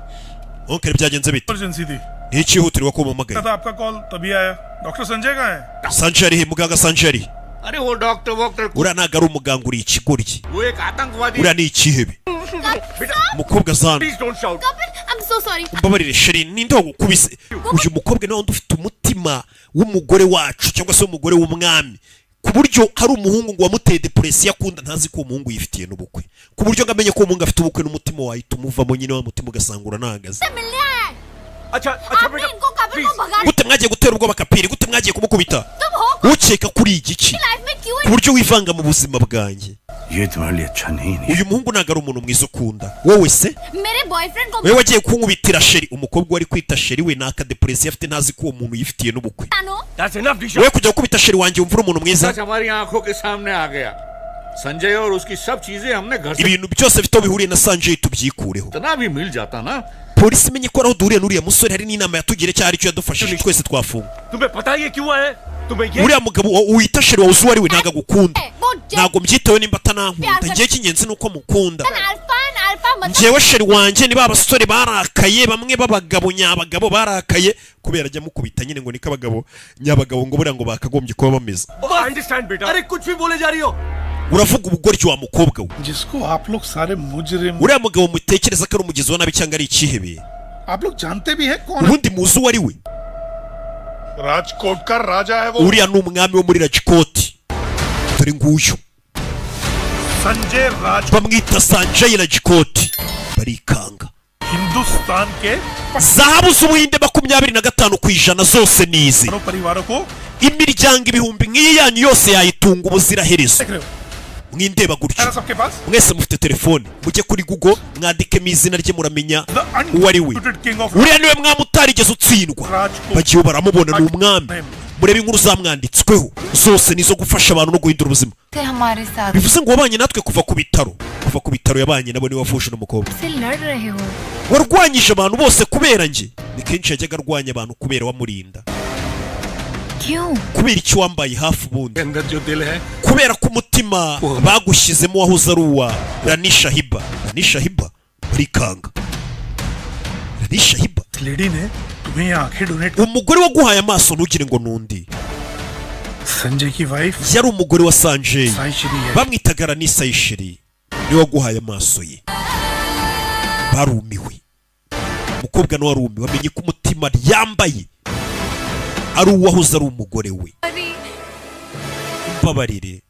Uncle, byagenze bite? Emergency थी। Ni icyihutirwa ko umuhamagaye? था आपका कॉल तभी आया। Doctor Sanjay कहाँ है? Sanjay ari he? Muganga Sanjay ari he? अरे वो doctor वॉक्टर Uriya ntabwo ari umuganga, uri ikigoryi. वो एक आतंकवादी। Uriya ni ikihebe. Umukobwa zana. Please don't shout. I'm so sorry. Umbabarire chérie, ninde wagukubise? Uyu mukobwa niwe wundi ufite umutima w'umugore wacu, cyangwa se w'umugore w'umwami, ku buryo hari umuhungu ngo wamuteye depression akunda, ntazi ko uwo muhungu yifitiye n'ubukwe, ku buryo ngo amenye ko uwo muhungu afite ubukwe n'umutima wahita umuvamo nyine, wa mutima ugasanga uranahagaze. मिलने आया है। अच्छा अच्छा आपने बेटा इनको कपिल को भगा Gute mwagiye gutera ubwoba Kapiri? Gute mwagiye kumukubita? तुम हो Ukeka kuri igiki life में क्यों ku buryo wivanga mu buzima bwanjye? ये तुम्हारे लिए अच्छा नहीं नहीं Uyu muhungu ntabwo ari umuntu mwiza ukunda wowe se. मेरे boyfriend को Wowe wagiye kunkubitira chérie. Umukobwa wari kwita chérie we ni akadepression afite, ntazi ko uwo muntu yifitiye n'ubukwe. मानो। That's enough Nisha. Wowe kujya gukubita chérie wanjye, wumva uri umuntu mwiza? सच हमारी आंखों के सामने आ गया। संजय और उसकी सब चीजें हमने घर से Ibintu byose bifite aho bihuriye na Sanjay tubyikureho. इतना भी मिल जाता ना। Polisi imenye ko ari aho duhuriye n'uriya musore, hari n'inama yatugiriye cyangwa hari icyo yadufashije, twese twafunga. तुम्हें पता है ये क्यों आए? तुम्हें ये Uriya mugabo wita chérie wawe uzi uwo ari we, ntabwo agukunda. वो Ntabwo mbyitayeho nimba atanankunda, ngewe icy'ingenzi ni uko mukunda. Alphan अल्फा मतलब Njyewe chérie wanjye ni ba basore barakaye, bamwe b'abagabo nyabagabo barakaye kubera ajya amukubita nyine, ngo niko abagabo nyabagabo ngo buriya ngo bakagombye kuba bameze. Understand बेटा। अरे कुछ भी बोले जा रही हो। Uravuga ubugoryi wa mukobwa we. जिसको आप लोग सारे मुजरिम Uriya mugabo mutekereza ko ari umugizi wa nabi cyangwa ari ikihebe, आप लोग जानते भी हैं कौन है? Ubundi muzi uwo ari we? Rajkot का राजा है वो। Uriya ni umwami wo muri Rajikoti, dore nguyu. Sanjay Raj Bamwita Sanjay Rajikoti, barikanga. Hindustan के Zahabu z'Ubuhinde 25% zose ni izi. परिवारों को Imiryango ibihumbi nk'iyi yanyu yose yayitunga ubuziraherezo. देख रहे हो Mwindeba gutyo. है ना सबके पास? Mwese mufite telefone, mujye kuri Google mwandikemo izina rye, muramenya uwo ari we. Undisputed king of Uriya niwe mwami utarigeze utsindwa. Rajkot. Bagiye baramubona, ni umwami. Murebe inkuru zamwanditsweho zose nizo gufasha abantu no guhindura ubuzima. थे हमारे साथ Bivuze ngo wabanye natwe kuva ku bitaro, kuva ku bitaro yabanye nabo, niwe wavuje uno mukobwa. से लड़ रहे हो। Warwanyije abantu bose kubera njye. Ni kenshi yajyaga arwanya abantu kubera wamurinda. क्यों? Kubera icyo wambaye hafi ubundi? अंदर जो दिल है Kubera ko umutima bagushyizemo wahoze ari uwa Ranisha Hiba. Ranisha Hiba, barikanga. Ranisha Hiba. Lady ने तुम्हें ये आंखें donate Umugore waguhaye amaso, ntugire ngo nundi. Sanjay की wife Yari umugore wa Sanjay. Sai Shri है। Bamwitaga Ranisa Ishiri, niwe waguhaye amaso ye. Barumiwe, umukobwa nawe arumiwe, amenye ko umutima yambaye ari uwahoze ari umugore we. Mbabarire,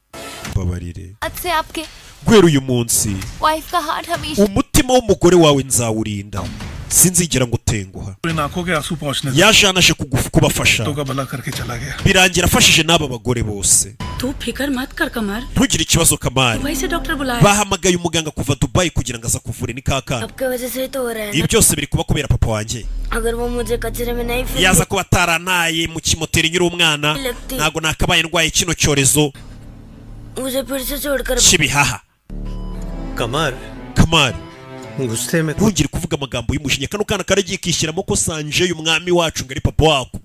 mbabarire. आज से आपके Guhera uyu munsi, wife का heart हमेशा umutima w'umugore wawe nzawurinda, sinzigera ngutenguha. इन आंखों के आंसू पहुंचने Yaje hano aje kubafasha, तो का भला करके चला गया। birangira afashije n'aba bagore bose. तू फिक्र मत कर कमर। Ntugire ikibazo Kamari. Dubai से doctor बुलाया। Bahamagaye umuganga kuva Dubayi kugira ngo aze akuvure, ni kakana. आपके वजह से ही तो हो रहा है Ibi ना। byose biri kuba kubera papa wanjye. अगर वो मुझे कचरे में नहीं Yaza फेंक kuba ataranaye mu kimoteri nyiri umwana, ntabwo nakabaye ndwaye kino cyorezo मुझे फिर से छोड़कर cy'ibihaha. कमर। Kamari, गुस्से में ntugire kuvuga amagambo y'umujinya. Kano kana karagiye kishyiramo ko Sanjay umwami wacu ngo ari papa wako.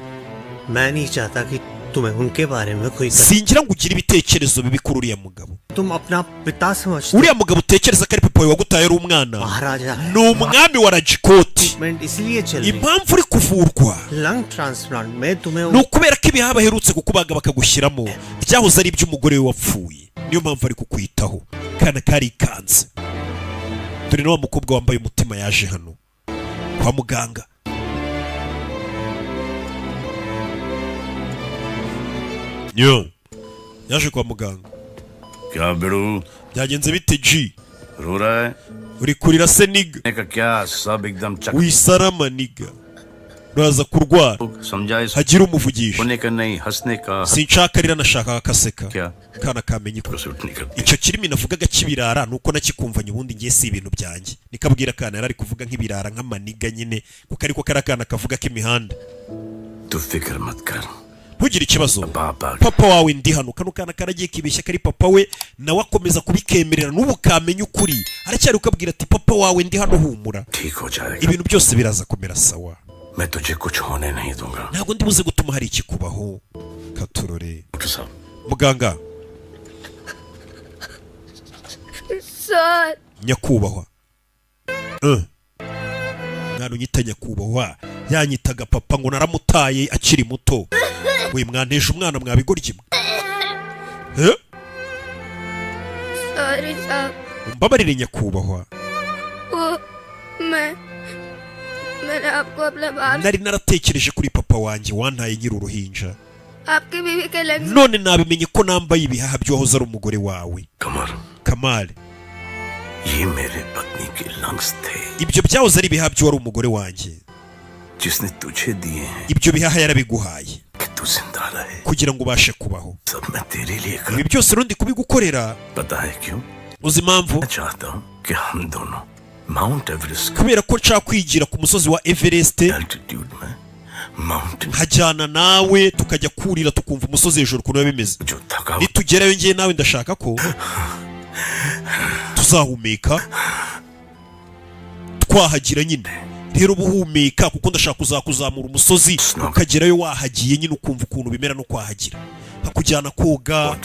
मैं नहीं चाहता कि तुम्हें उनके बारे में कोई Singira ngo ugire ibitekerezo bibi kuri uriya mugabo. तुम अपना पिता समझते Uriya mugabo utekereza ko ari papa wawe wagutaye ari umwana, महाराजा है। ni umwami wa Rajikoti. Treatment इसलिए चल रही Impamvu uri kuvurwa lung transplant में तुम्हें ni ukubera ko ibihaha baherutse kukubaga bakagushyiramo byahoze ari iby'umugore we wapfuye, niyo mpamvu ari kukwitaho. Kana karikanze. Dore na wa mukobwa wambaye umutima yaje hano kwa muganga. Yo, yaje kwa muganga. क्या बिड़ू? Byagenze bite G? रो रहा है? Uri kurira se nigga? का क्या सब एकदम चक Wisarama nigga, uraza kurwara. समझा इस Hagira umuvugisha. होने का नहीं हंसने का। Sinshaka arira, nashakaga akaseka. क्या? Kana kamenye ko उठ निकलती icyo kirimi navugaga cy'ibirara nuko nakikumvanye, ubundi ngiye si ibintu byanjye. Nikabwira akana yari ari kuvuga nk'ibirara, nk'amaniga nyine, kuko ariko kari akana kavuga k'imihanda. तू फिक्र मत कर Ntugire ikibazo, papa wawe ndi hano. Kano kana karagiye kibeshya kari papa we, nawe akomeza kubikemerera. N'ubu kamenya ukuri, aracyari ukabwira ati: "Papa wawe ndi hano, humura." ठीक हो जाएगा। Ibintu byose biraza kumera sawa. मैं तुझे कुछ होने नहीं दूंगा। Ntabwo ndi buze gutuma hari ikikubaho. Katurore. Doctor साहब। Muganga. Sir. Nyakubahwa. Mwana unyita nyakubahwa, yanyitaga papa ngo naramutaye akiri muto. We, mwanteje umwana, mwabigoryi mwe. Eh? Sorry sir. Umbabarire nyakubahwa. वो मैं मैंने आपको अपना बाप Nari naratekereje kuri papa wanjye wantaye nkiri uruhinja. आपकी बीवी के lungs. None nabimenye ko nambaye ibihaha by'uwahoze ari umugore wawe. Kamari. ये मेरे पत्नी के lungs थे Ibyo byahoze ari ibihaha by'uwari umugore wanjye. जिसने तुझे दिए हैं Ibyo bihaha yarabiguhaye कि तू जिंदा रहे। kugira ngo ubashe kubaho. सब मैं तेरे लिए कर Ibi byose rero ndi kubigukorera. पता है क्यों? Uzi impamvu? मैं चाहता हूँ कि हम दोनों mount Everest Kubera ko nshaka kwigira ku musozi wa Everest, altitude में mountain nkajyana nawe, tukajya kurira, tukumva umusozi hejuru ukuntu biba bimeze. Nitugerayo ngiye nawe, ndashaka ko tuzahumeka twahagira nyine. Rero uba uhumeka, kuko ndashaka kuzakuzamura umusozi ukagerayo wahagiye nyine, ukumva ukuntu bimera no kwahagira, nkakujyana koga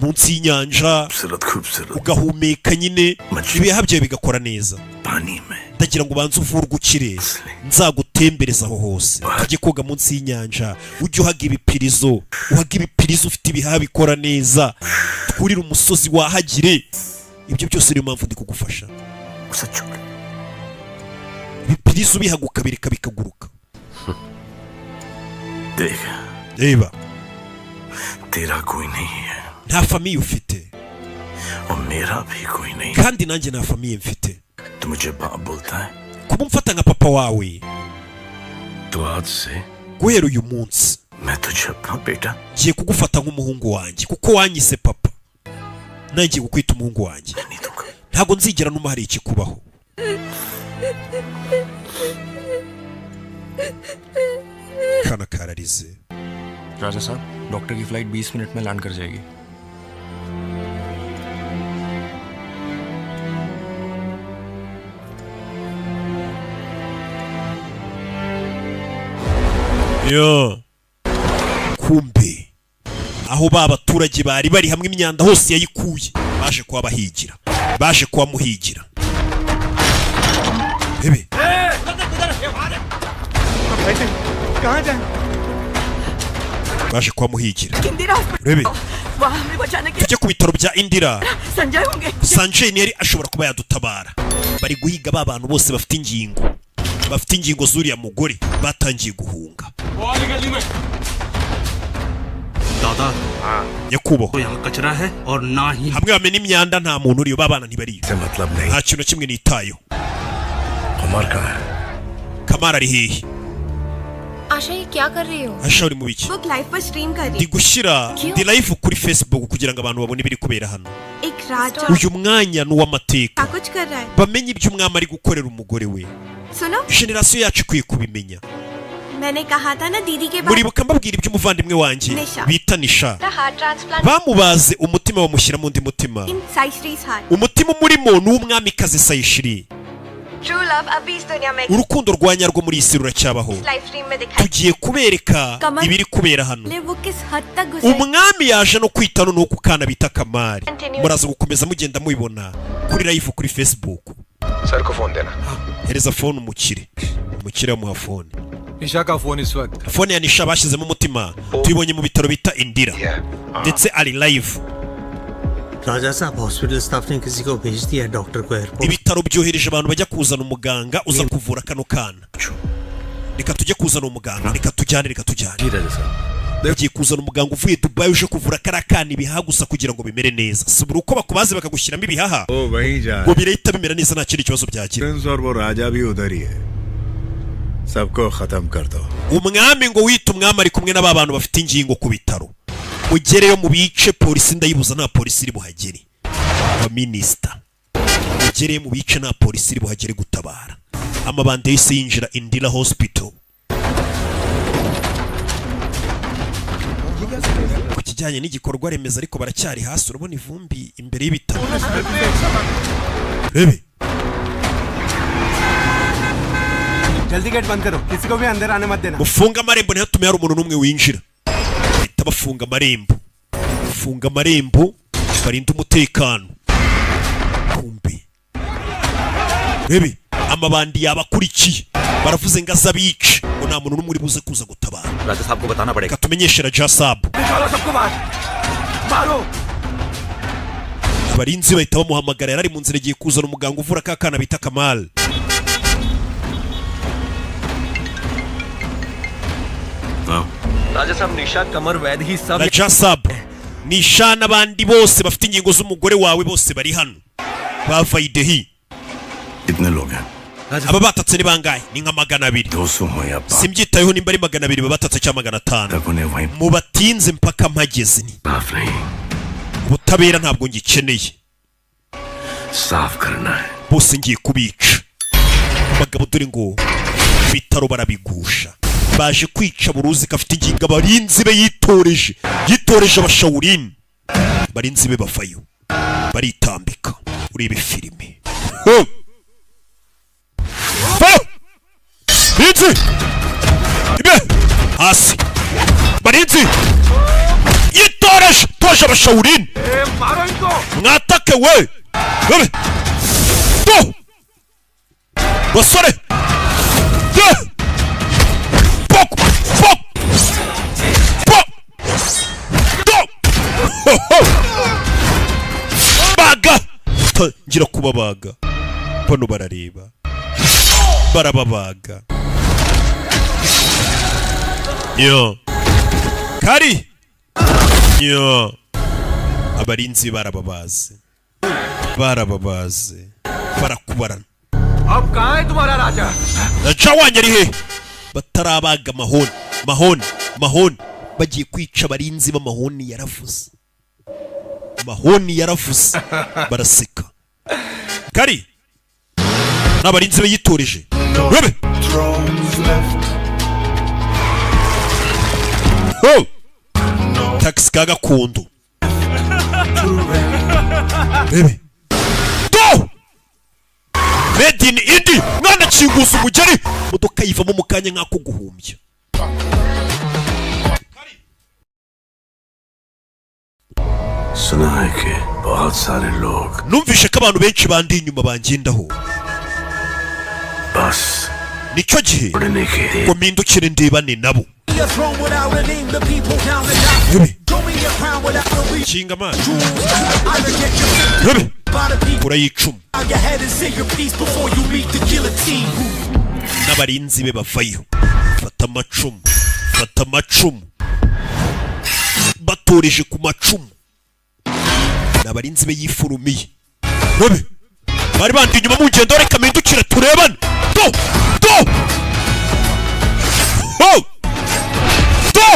munsi y'inyanja, खूबसूरत खूबसूरत ugahumeka nyine, ibihaha byawe bigakora neza. पानी में Ndagira ngo ubanze uvurwe ukire, nzagutembereza aho hose, tujye koga munsi y'inyanja, ujye uhaga ibipirizo, uhaga ibipirizo ufite ibihaha bikora neza, twurire umusozi wahagire. Ibyo byose niyo mpamvu ndi kugufasha. उसे छोड़। Ibipirizo ubihaga ukabireka bikaguruka. देख। Reba. तेरा कोई नहीं है Nta famille ufite. और मेरा भी कोई नहीं। Kandi nanjye nta famille mfite. तू मुझे बाप बोलता है। Kuba umfata nka papa wawe, तो आज से guhera uyu munsi मैं तुझे अपना बेटा ngiye kugufata nk'umuhungu wanjye, kuko wanyise papa, nanjye ngiye kukwita umuhungu wanjye. Ntabwo nzigera numa hari ikikubaho. Kana kararize. राजा साहब, डॉक्टर की फ्लाइट 20 मिनट में लैंड कर जाएगी। Yo, kumbe aho ba baturage bari bari hamwe, imyanda hose yayikuye, baje kuba bahigira, baje kuba muhigira bebe. कहाँ जाए? Baje kuba muhigira. Indira. Rebe. वहाँ हमें बचाने के Tujye ku bitaro bya Indira. Sanjay होंगे। Sanjay ntiyari ashobora kuba yadutabara. Bari guhiga ba bantu bose bafite ingingo, bafite ingingo z'uriya mugore, batangiye guhunga. दादा। Nyakubahwa. यहाँ कचरा है और ना ही Hamwe bamena imyanda, nta muntu uriyo, ba bana ntibariyo. मतलब नहीं। Nta kintu na kimwe nitayeho. Kumar कहाँ है? Kamara ari hehe? आशा, ये क्या कर रही हो? Asha, uri mu biki? Book live पर stream कर Ndi रही। gushyira ndi live kuri Facebook kugira ngo abantu babone ibiri kubera hano. एक राजा Uyu mwanya ni uw'amateka. क्या कुछ कर रहा है। Bamenye ibyo umwami ari gukorera umugore we. सुनो। Generasiyo yacu ikwiye kubimenya. मैंने कहा था ना दीदी के बाद Muribuka mbabwira iby'umuvandimwe wanjye Nisha. bita Nisha? Heart transplant Bamubaze umutima, bamushyiramo undi mutima. In Saishree heart. Umutima umurimo ni uw'umwamikazi Sayishiri. True love अभी इस दुनिया में Urukundo rwa nyarwo muri iyi si ruracyabaho. Live stream में दिखाई Tugiye kubereka Kamal. ibiri kubera hano. ले वो किस हद तक गुस्सा Umwami yaje no kwita noneho ku kana bita Kamari. Muraza gukomeza mugenda mubibona kuri live kuri Facebook. Sir को phone देना। Hereza phone umukire. Umukire amuha phone. निशा का phone इस वक्त Phone ya Nisha bashyizemo umutima tuyibonye mu bitaro bita Indira, ndetse ari live. राजा साहब, hospital staff ने किसी को भेज दिया डॉक्टर को airport. Ibitaro byohereje abantu bajya kuzana umuganga uza kuvura kano kana. Reka tujye kuzana umuganga, reka tujyane, reka tujyane. Bagiye kuzana umuganga uvuye Dubai uje kuvura kariya kana ibihaha gusa kugira ngo bimere neza. Si buri uko bakubaze bakagushyiramo ibihaha ओ वहीं जा ngo birahita bimera neza, nta kindi kibazo byagira. Prince और वो राजा भी उधर ही है। सबको खत्म कर दो। Umwami ngo wita umwami ari kumwe n'aba bantu bafite ingingo ku bitaro. Mugereyo mu bice, polisi ndayibuza, nta polisi iri buhagere. Abaminisita, mugereyo mu bice, nta polisi iri buhagere gutabara. Amabandi yahise yinjira Indira Hospital. Ku kijyanye n'igikorwa remezo ariko baracyari hasi, urabona ivumbi imbere y'ibitaro, rebe. जल्दी गेट बंद करो, किसी को भी अंदर आने मत देना। Mufunge amarembo, ntihatume hari umuntu n'umwe winjira. Bahita bafunga amarembo, funga amarembo, barinde umutekano. Kumbe rebe, amabandi yabakurikiye, baravuze ngo aze abice, ngo nta muntu n'umwe uri buze kuza gutabara. राजा साहब को बताना पड़ेगा। Reka tumenyeshe Raja Sabu. निकालो सबको बाहर, मारो। Abarinzi bahita bamuhamagara, yari ari mu nzira agiye kuzana umuganga uvura ka kana bita Kamali. राजा साहब, निशा, कमर, वैद ही सब। Raja Sabu, Nisha n'abandi bose bafite ingingo z'umugore wawe bose bari hano bavayidehi. कितने लोग हैं? Aba batatse ni bangahe? Ni nka 200. 200 हो या Simbyitayeho nimba ari 200 babatatse cyangwa 500, तक उन्हें वहीं mubatinze mpaka mpageze. Ni साफ नहीं, ubutabera ntabwo ngikeneye, साफ करना है। Bose ngiye kubica. Abagabo dore ngo ibitaro barabigusha, baje kwica buruzi ko afite ingingo. Abarinzi be yitoreje, yitoreje abashawurini, abarinzi be bavayo baritambika. Urebe filime. Ho! Vayo! Barinzi ibe hasi, barinzi yitoreje toje abashawurini. मारो इनको। Mwatake we. Babe. Do basore. Do pok pok pok. Do. Ho, ho. Baga ngira kubabaga, bano barareba, barababaga. Yo kari yo, abarinzi barababaze, barababaze, barakubarana. अब कहाँ है तुम्हारा राजा? Raja wanyu ari he? Batarabaga amahoni, mahoni, mahoni, bagiye kwica abarinzi b'amahoni. Yaravuze mahoni, yaravuze, baraseka. Kari n'abarinzi be yitoreje, rebe. Ho! Taxi ka gakondo, rebe. Do made in Indi. Mwana kinguza umugeri, imodoka yivamo mu kanya nk'ako guhumbya. सुना है कि बहुत सारे लोग Numvishe ko abantu benshi bandi inyuma bangendaho. बस Nicyo gihe उड़ने के ngo mpindukire ndebane nabo. Rebe. Kinga amazi, rebe, kura y'icumu n'abarinzi be bavayo. Fata amacumu, fata amacumu, batoreje ku macumu, ni abarinzi be yifurumiye. Rebe, bari bandi inyuma mu ngendo, reka mpindukire turebane. Do do ho do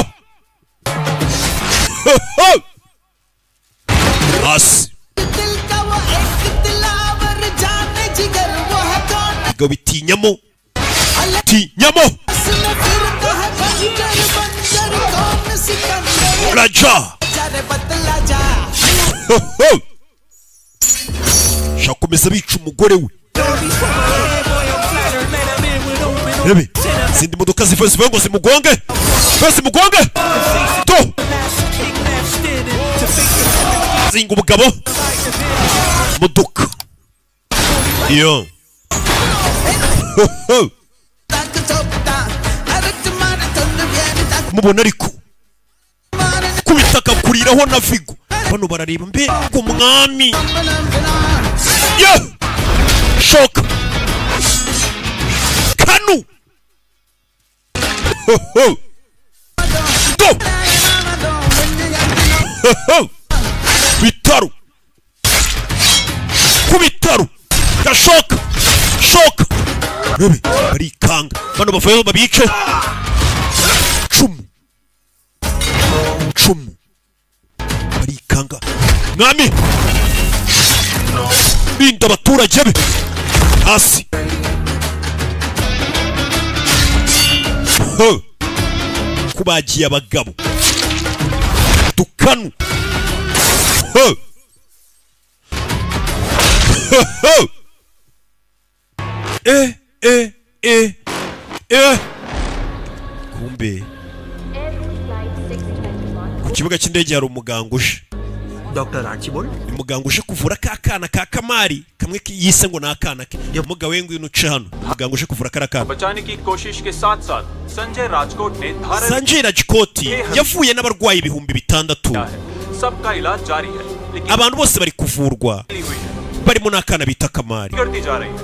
ho ho hasi. Abagabo bitinyamo, tinyamo Raja. Ho, ho. Shakomeza bica umugore we. Rebe, izindi modoka ziva zivuye ngo zimugonge, zimugonge. To zinga umugabo modoka iyo. Ho, ho. Mubona ariko kubitaka kuriraho na Vigo, bano barareba mbe ku mwami yo shoka kanu. Ho, ho. Do. Ho, ho. Bitaro, ku bitaro gashoka shoka. Rebe, barikanga, bano bavuyeho babice. Cumu cumu, barikanga. Mwami rinda abaturage be hasi. Ho! Kubagiye abagabo. Udukanu. Ho! Ho, ho! Eh, eh, eh, eh! Kumbe ku kibuga cy'indege hari umuganga uje. Doctor Archibald. Ni muganga uje kuvura ka kana ka Kamari kamwe yise ngo ni akana ke. Mugabo we, ngwino uce hano. Muganga uje kuvura kariya kana. बचाने की कोशिश के साथ साथ संजय राजकोट ने धारा Sanjay Rajkoti yavuye n'abarwayi 6000. सबका इलाज जारी है, लेकिन Abantu bose bari kuvurwa, barimo n'akana bita Kamari. कर दी जा रही है।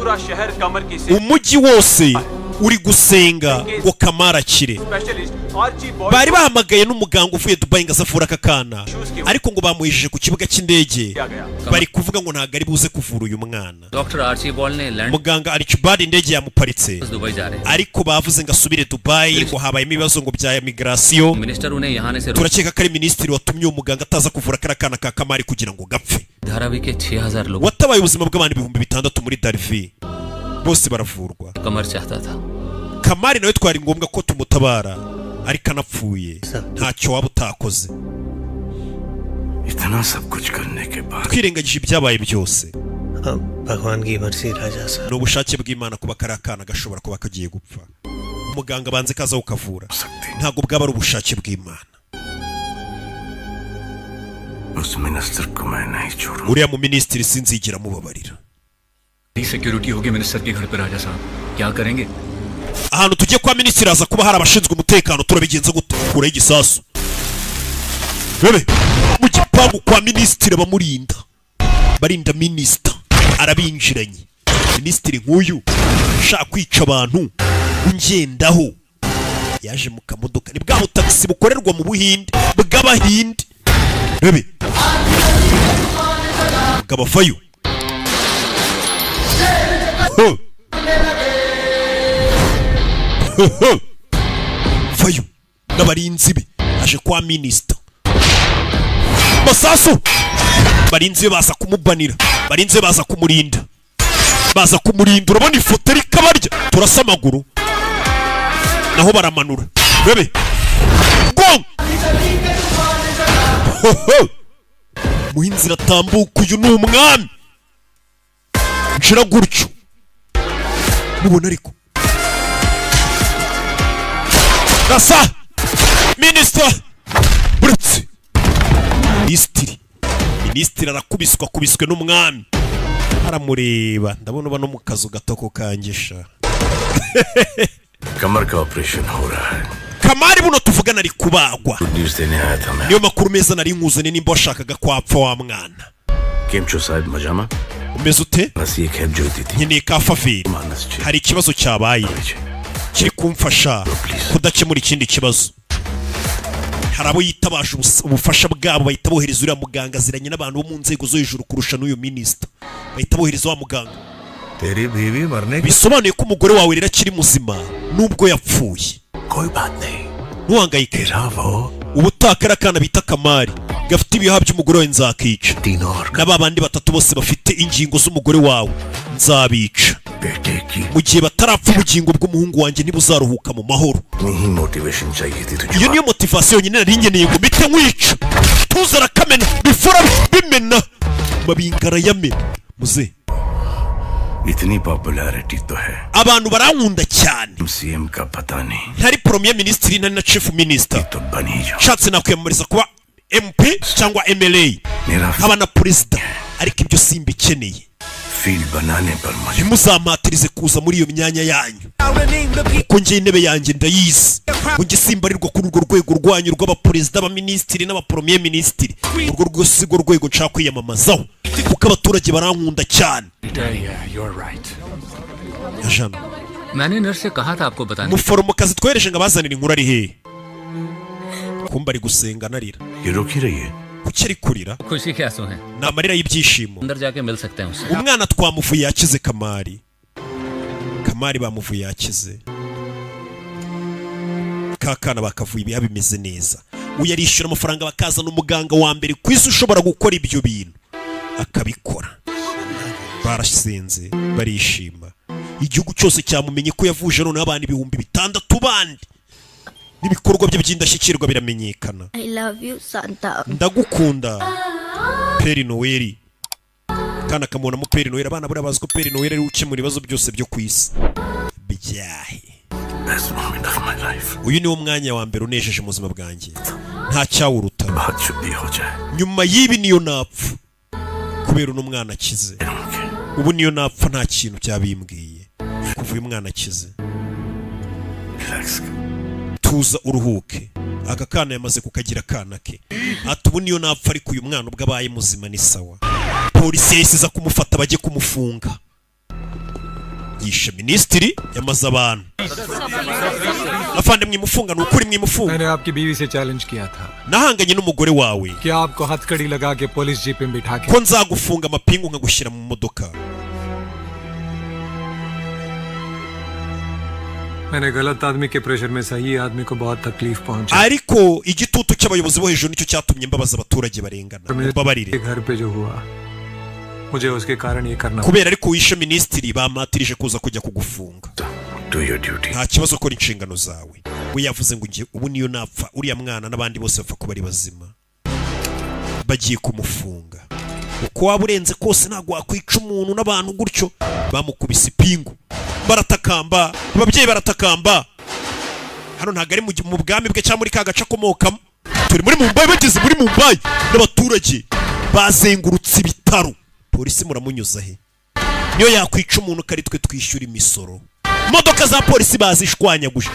पूरा शहर कमर की Umujyi wose uri gusenga ngo Kamari akire. Specialist Archie boy Bari bahamagaye n'umuganga uvuye Dubai ngo aze avure aka kana, ariko ngo bamuhishije ku kibuga cy'indege, bari kuvuga ngo ntabwo ari buze kuvura uyu mwana. Doctor Archibald ने land Muganga Archibald indege yamuparitse, Dubai जा रहे हैं। ariko bavuze ngo asubire Dubai, ngo habayemo ibibazo ngo bya migration. Minister उन्हें यहाँ आने से रोक Turakeka ko ari minisitiri watumye uwo muganga ataza kuvura kariya kana ka Kamari kugira ngo gapfe. Dharavi के 6000 लोग Watabaye ubuzima bw'abantu 6000 muri Darvi, bose baravurwa. कमर चाहता था। Kamari nawe twari ngombwa ko tumutabara, ariko anapfuye ntacyo waba utakoze. इतना सब कुछ करने के बाद Twirengagije ibyabaye byose, भगवान की मर्जी राजा साहब। Ni ubushake bw'Imana kuba kariya kana gashobora kuba kagiye gupfa. Umuganga banze kaza kukavura, ntabwo bwaba ari ubushake bw'Imana. उस मिनिस्टर को मैं नहीं छोड़ूंगा। Uriya mu minisitiri sinzigera mubabarira. Security होगी मिनिस्टर के घर पर राजा साहब, क्या करेंगे? Ahantu tugiye kwa minisitiri haza kuba hari abashinzwe umutekano, turabigenza gute? Kuraho igisasu bebe mu gipangu kwa minisitiri. Abamurinda barinda minisita arabinjiranye. Minisitiri nk'uyu ushaka kwica abantu ungendaho yaje mu kamodoka, ni bwa butagisi bukorerwa mu Buhinde bw'Abahinde. Bebe mugabo avayo. Ho! Ho, ho! Vayo n'abarinzi be aje kwa minisita. Masasu, barinzi be baza kumubanira, barinzi be baza kumurinda, baza kumurinda. Urabona ifoto ariko abarya turasa amaguru naho baramanura. Bebe gong. Ho, ho! Muhe inzira atambuka, uyu ni umwami. Nshira gutyo mubona ariko rasa minisita buretse minisitiri arakubiswa, akubiswe n'umwami aramureba. Ndabona uba no mu kazu gato ko kangisha. कमर का ऑपरेशन हो रहा है। Kamari buno tuvugana ari kubagwa. Good news देने आया था मैं। Niyo makuru meza nari nkuzaniye nimba washakaga kwapfa wa mwana. केम छो साहब, मजामा? Umeze ute? बस एक help जोईती थी। Nkeneye ka favor, hari ikibazo cyabaye kiri kumfasha kudakemura ikindi kibazo. Hari abo yitabaje ubufasha bwabo, bahita bohereza uriya muganga aziranye n'abantu bo mu nzego zo hejuru kurusha n'uyu minisita, bahita bohereza wa muganga. तेरी बीवी मरने Bisobanuye ko umugore wawe rero akiri muzima nubwo yapfuye. कोई बात नहीं। Ntuhangayike, ubutaha kariya kana bita Kamari gafite ibihaha by'umugore wawe nzakica, na ba bandi batatu bose bafite ingingo z'umugore wawe nzabica. Mu gihe batarapfa, ubugingo bw'umuhungu wanjye ntibuzaruhuka mu mahoro. नहीं, motivation चाहिए थी तुझे। Iyo niyo motivation yonyine nari nkeneye ngo mpite nkwica. Tuza, arakamena bifura bimena mabinga arayamena muze. इतनी popularity तो है। Abantu barankunda cyane. CM का पता नहीं। Ntari premier minisitiri, ntari na chief minister, nshatse nakwiyamamariza kuba MP cyangwa MLA, nkaba na perezida, ariko ibyo simbikeneye. Field बनाने पर मुझे Ntimuzampatirize kuza muri iyo myanya yanyu, kuko njye intebe yanjye ndayizi. Ngo njye simbarirwa kuri urwo rwego rwanyu rw'abaperezida, abaminisitiri n'abapremier minisitiri. Urwo rwose si rwo rwego nshaka kwiyamamazaho, kuko abaturage barankunda cyane. Yeah, you're right. Jana. मैंने nurse से कहा था आपको बताने। Umuforomokazi twohereje ngo abazanire inkuru ari hehe? Kumba ari gusenga anarira. ये रुक ही रही है। Kuki ari kurira? खुशी के आंसू हैं। Ni amarira y'ibyishimo. अंदर जाके मिल सकते हैं उससे। Umwana twamuvuye yakize. Kamari, Kamari bamuvuye yakize. Ka kana bakavuye ibiha bimeze neza. Uyu arishyura amafaranga bakazana umuganga wa mbere ku isi ushobora gukora ibyo bintu akabikora. Barasenze barishima, igihugu cyose cyamumenye ko yavuje noneho abantu 6000 bandi. N'ibikorwa bye by'indashyikirwa biramenyekana. I love you Santa. Ndagukunda, Père Noël. Kana kamubonamo Père Noël. Abana buriya bazi ko Père Noël ari we ukemura ibibazo byose byo ku isi byahe. Best moment of my life. Uyu niwo mwanya wa mbere unejeje mu buzima bwanjye, nta cyawuruta. बात शुद्धि हो जाए। Nyuma y'ibi niyo napfa, kubera uno mwana akize ubu, niyo napfa nta kintu byabimbwiye kuva uyu mwana akize. Relax. Tuza uruhuke. Aka kana yamaze kukagira akana ke. Ati ubu niyo napfa, ariko uyu mwana ubwo abaye muzima ni sawa. Polisi yahise iza kumufata, bajye kumufunga. Yishe minisitiri, yamaze abantu. Afande, mwimufunga, ni ukuri mwimufunga. मैंने आपकी बीवी से challenge किया था Nahanganye n'umugore wawe कि आपको हथकड़ी लगा के police jeep में बिठा के ko nzagufunga amapingu nkagushyira mu modoka. मैंने गलत आदमी के प्रेशर में सही आदमी को बहुत तकलीफ पहुंची। Ariko igitutu cy'abayobozi bo hejuru nicyo cyatumye mbabaza abaturage barengana, mbabarire. घर पे जो हुआ, मुझे उसके कारण ये करना Kubera ariko wishe minisitiri, bamatirije kuza kujya kugufunga. Do your duty. Nta kibazo, ukora inshingano zawe. We yavuze ngo njye ubu niyo napfa, uriya mwana n'abandi bose bapfa kuba ari bazima. Bagiye kumufunga. Uko waba urenze kose, ntabwo wakwica umuntu n'abantu gutyo. Bamukubise ipingu, baratakamba, ababyeyi baratakamba. Hano ntabwo ari mu bwami bwe cyangwa muri ka gace akomokamo, turi muri Mumbai. Bageze muri Mumbai n'abaturage bazengurutse ibitaro. Polisi muramunyuza he? Niyo yakwica umuntu, ko ari twe twishyura imisoro? Imodoka za polisi bazishwanyaguje.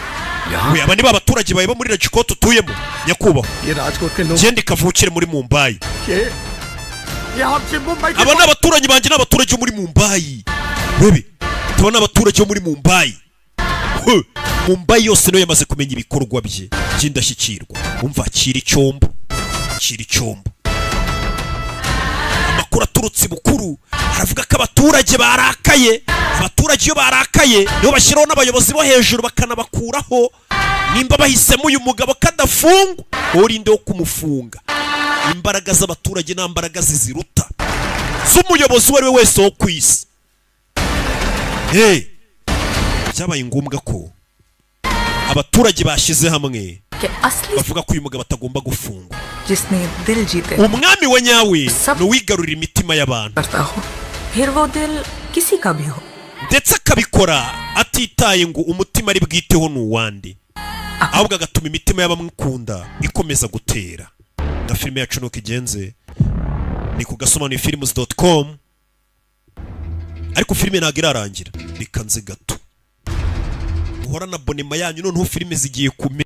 We, aba ni ba baturage bawe bo muri Rajkot utuyemo, nyakubahwa. ये राजकोट के लोग Genda kavukire muri Mumbai. ये ये हमसे मुंबई के Aba ni abaturanyi banjye, ni abaturage bo muri Mumbai. Bebe, tuba ni abaturage bo muri Mumbai. Huh. Mumbai yose niyo yamaze kumenya ibikorwa bye by'indashyikirwa. Umva, kira icyombo, kira icyombo. Amakuru aturutse bukuru aravuga ko abaturage barakaye. Abaturage iyo barakaye nibo bashyiraho n'abayobozi bo hejuru bakanabakuraho. Nimba bahisemo uyu mugabo kadafungwa, urinde wo kumufunga. Imbaraga z'abaturage nta mbaraga ziziruta z'umuyobozi uwo ari we wese wo ku isi. Hey! Byabaye ngombwa ko abaturage bashyize hamwe कि असली bavuga ko uyu mugabo atagomba gufungwa. जिसने दिल जीते Umwami wa nyawe ni uwigarurira imitima y'abantu, करता हो, फिर वो दिल किसी का भी हो। ndetse akabikora atitaye ngo umutima ari bwiteho ni uwande, ahubwo agatuma imitima y'abamukunda ikomeza gutera. Na filime yacu nuko igenze, ni ku gasobanuye films.com. Ariko filime ntabwo irarangira, reka nze gato muhora na bonema yanyu. Noneho filime zigiye kumera.